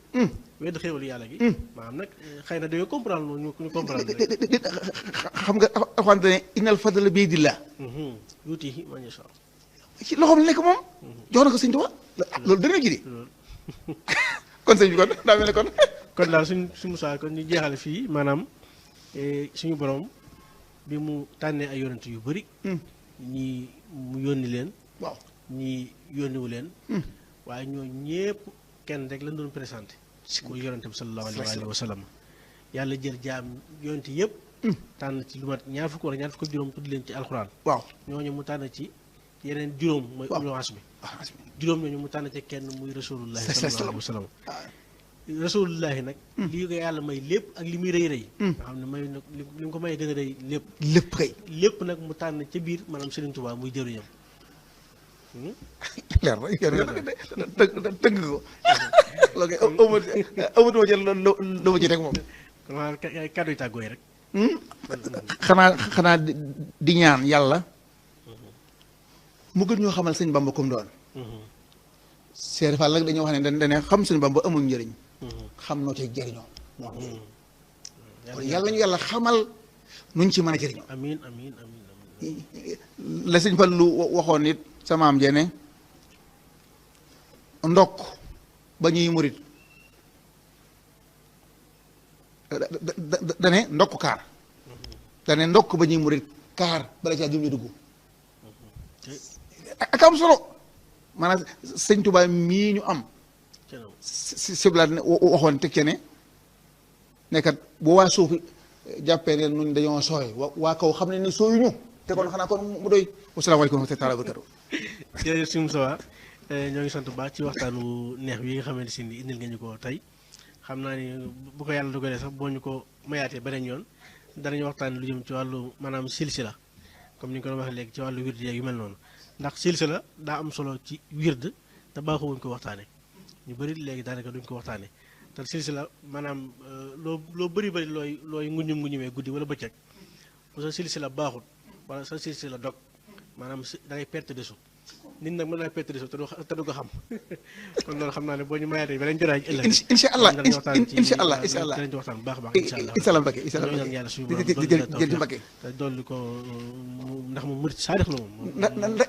weddi xéewalu yàlla gi maanaam nag xëy na dañoo comprendre loolu ñu comprendre xam nga alxuraan ne innal fadla bi yadillah yuutiihi man yashaa ci loxoom la nekk moom jox na ko Sëñ Tuubaa loolu dana ji di kon sëñ bi kon daa mel ne kon daal suñ Musaa kon ñu jeexale fii maanaam suñu borom bi mu tànnee ay yonent yu bëri ñii mu yónni leen waaw ñii yónniwu leen waaye ñoo ñépp kenn rek lañ doon présenté muy yonente bi sallallahu alayhi wa sallam yàlla jël jaam yonente yëpp tànn ci lu mat ñaar fukk wala ñaar fukk ak juróom tudd leen ci alxuraan waaw ñooñu mu tànn ci yeneen juróom mooy ulul azmi juróom ñooñu mu tànn ci kenn muy rasulullahi sallallahu alayhi wa sallam rasulullahi nag lii ko yàlla may lépp ak li muy rëy rëy nga xam ne may nag li mu ko may gën a rëy lépp nag mu tànn ca biir maanaam Sëriñ Tuubaa muy jëriñam leer na tëgg ko loolu kay amatuma jël lu ma ci teg moom kon kàddu yi tàggooy rek xanaa di ñaan yàlla mu gën ñoo xamal Sëñ Bamba comme doon Seex Faal nag dañoo wax ne dañ xam Sëñ Bamba amul njëriñ xam noo ci jëriñoo yàlla ñu yàlla xamal nuñ ci mën a jëriñoo amiin amiin amiin la Sëñ Fall lu waxoon nit sama am jene ndokk ba ñuy murit dane ndokk kaar dane ndokk ba ñuy murit kaar bala caa jum ñu dugg ak am solo maanaam Sëñ Tuubaa mii ñu am siblaat ne waxoon teg ce ne nekkat bu waa suufi jàppee ne nuñ dañoo sooy waa kaw xam ne ne sooyuñu te kon xanaa kon mu doy wasalaamaaleykum wa rahmatullaahi wa barakaatuh jërëjëf Sëñ Musaa ñoo ngi sant bu baax ci waxtaanu neex wi nga xamante si ni indil nga ñu ko tey xam naa ni bu ko yàlla dogalee sax boo ñu ko mayaatee beneen yoon danañu waxtaan lu jëm ci wàllu maanaam silsila comme ni nga ko doon waxee léegi ci wàllu wird yeeg yu mel noonu ndax silsila daa am solo ci wird te baaxoo wuñ ko waxtaane ñu bëri léegi daanaka duñ ko waxtaane te silsila maanaam loo bëri looy nguñumee guddi wala bëccëg bu sa silsila baaxul wala sa silsila dog maanaam da ngay perte desu nit nag mën naa perte desu te du ko xam kon loolu xam naa ne boo ñu mayaatee beneen jotaay ëllëg incha allah incha allah danañ ci waxtaan bu baax a baax incha allah incha allah Mbakke incha allah ñoo ñaan yàlla suñu borom Mbakke te dolli ko ndax moom murit saadix la moom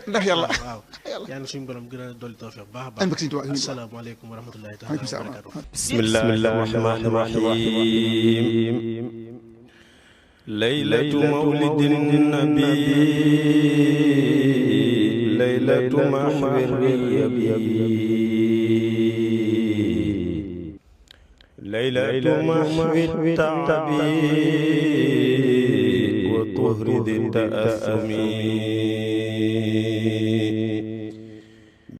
ndax yàlla waaw yàlla suñu borom gën a dolli tawfiq baax a baax asalaamaaleykum wa rahmatullahi taala wa barakatuh bismillahi rahmani rahim laylatu mawlidin nabi laylatu mahwir laylatu mahwi taabi wa tuhri di taasumi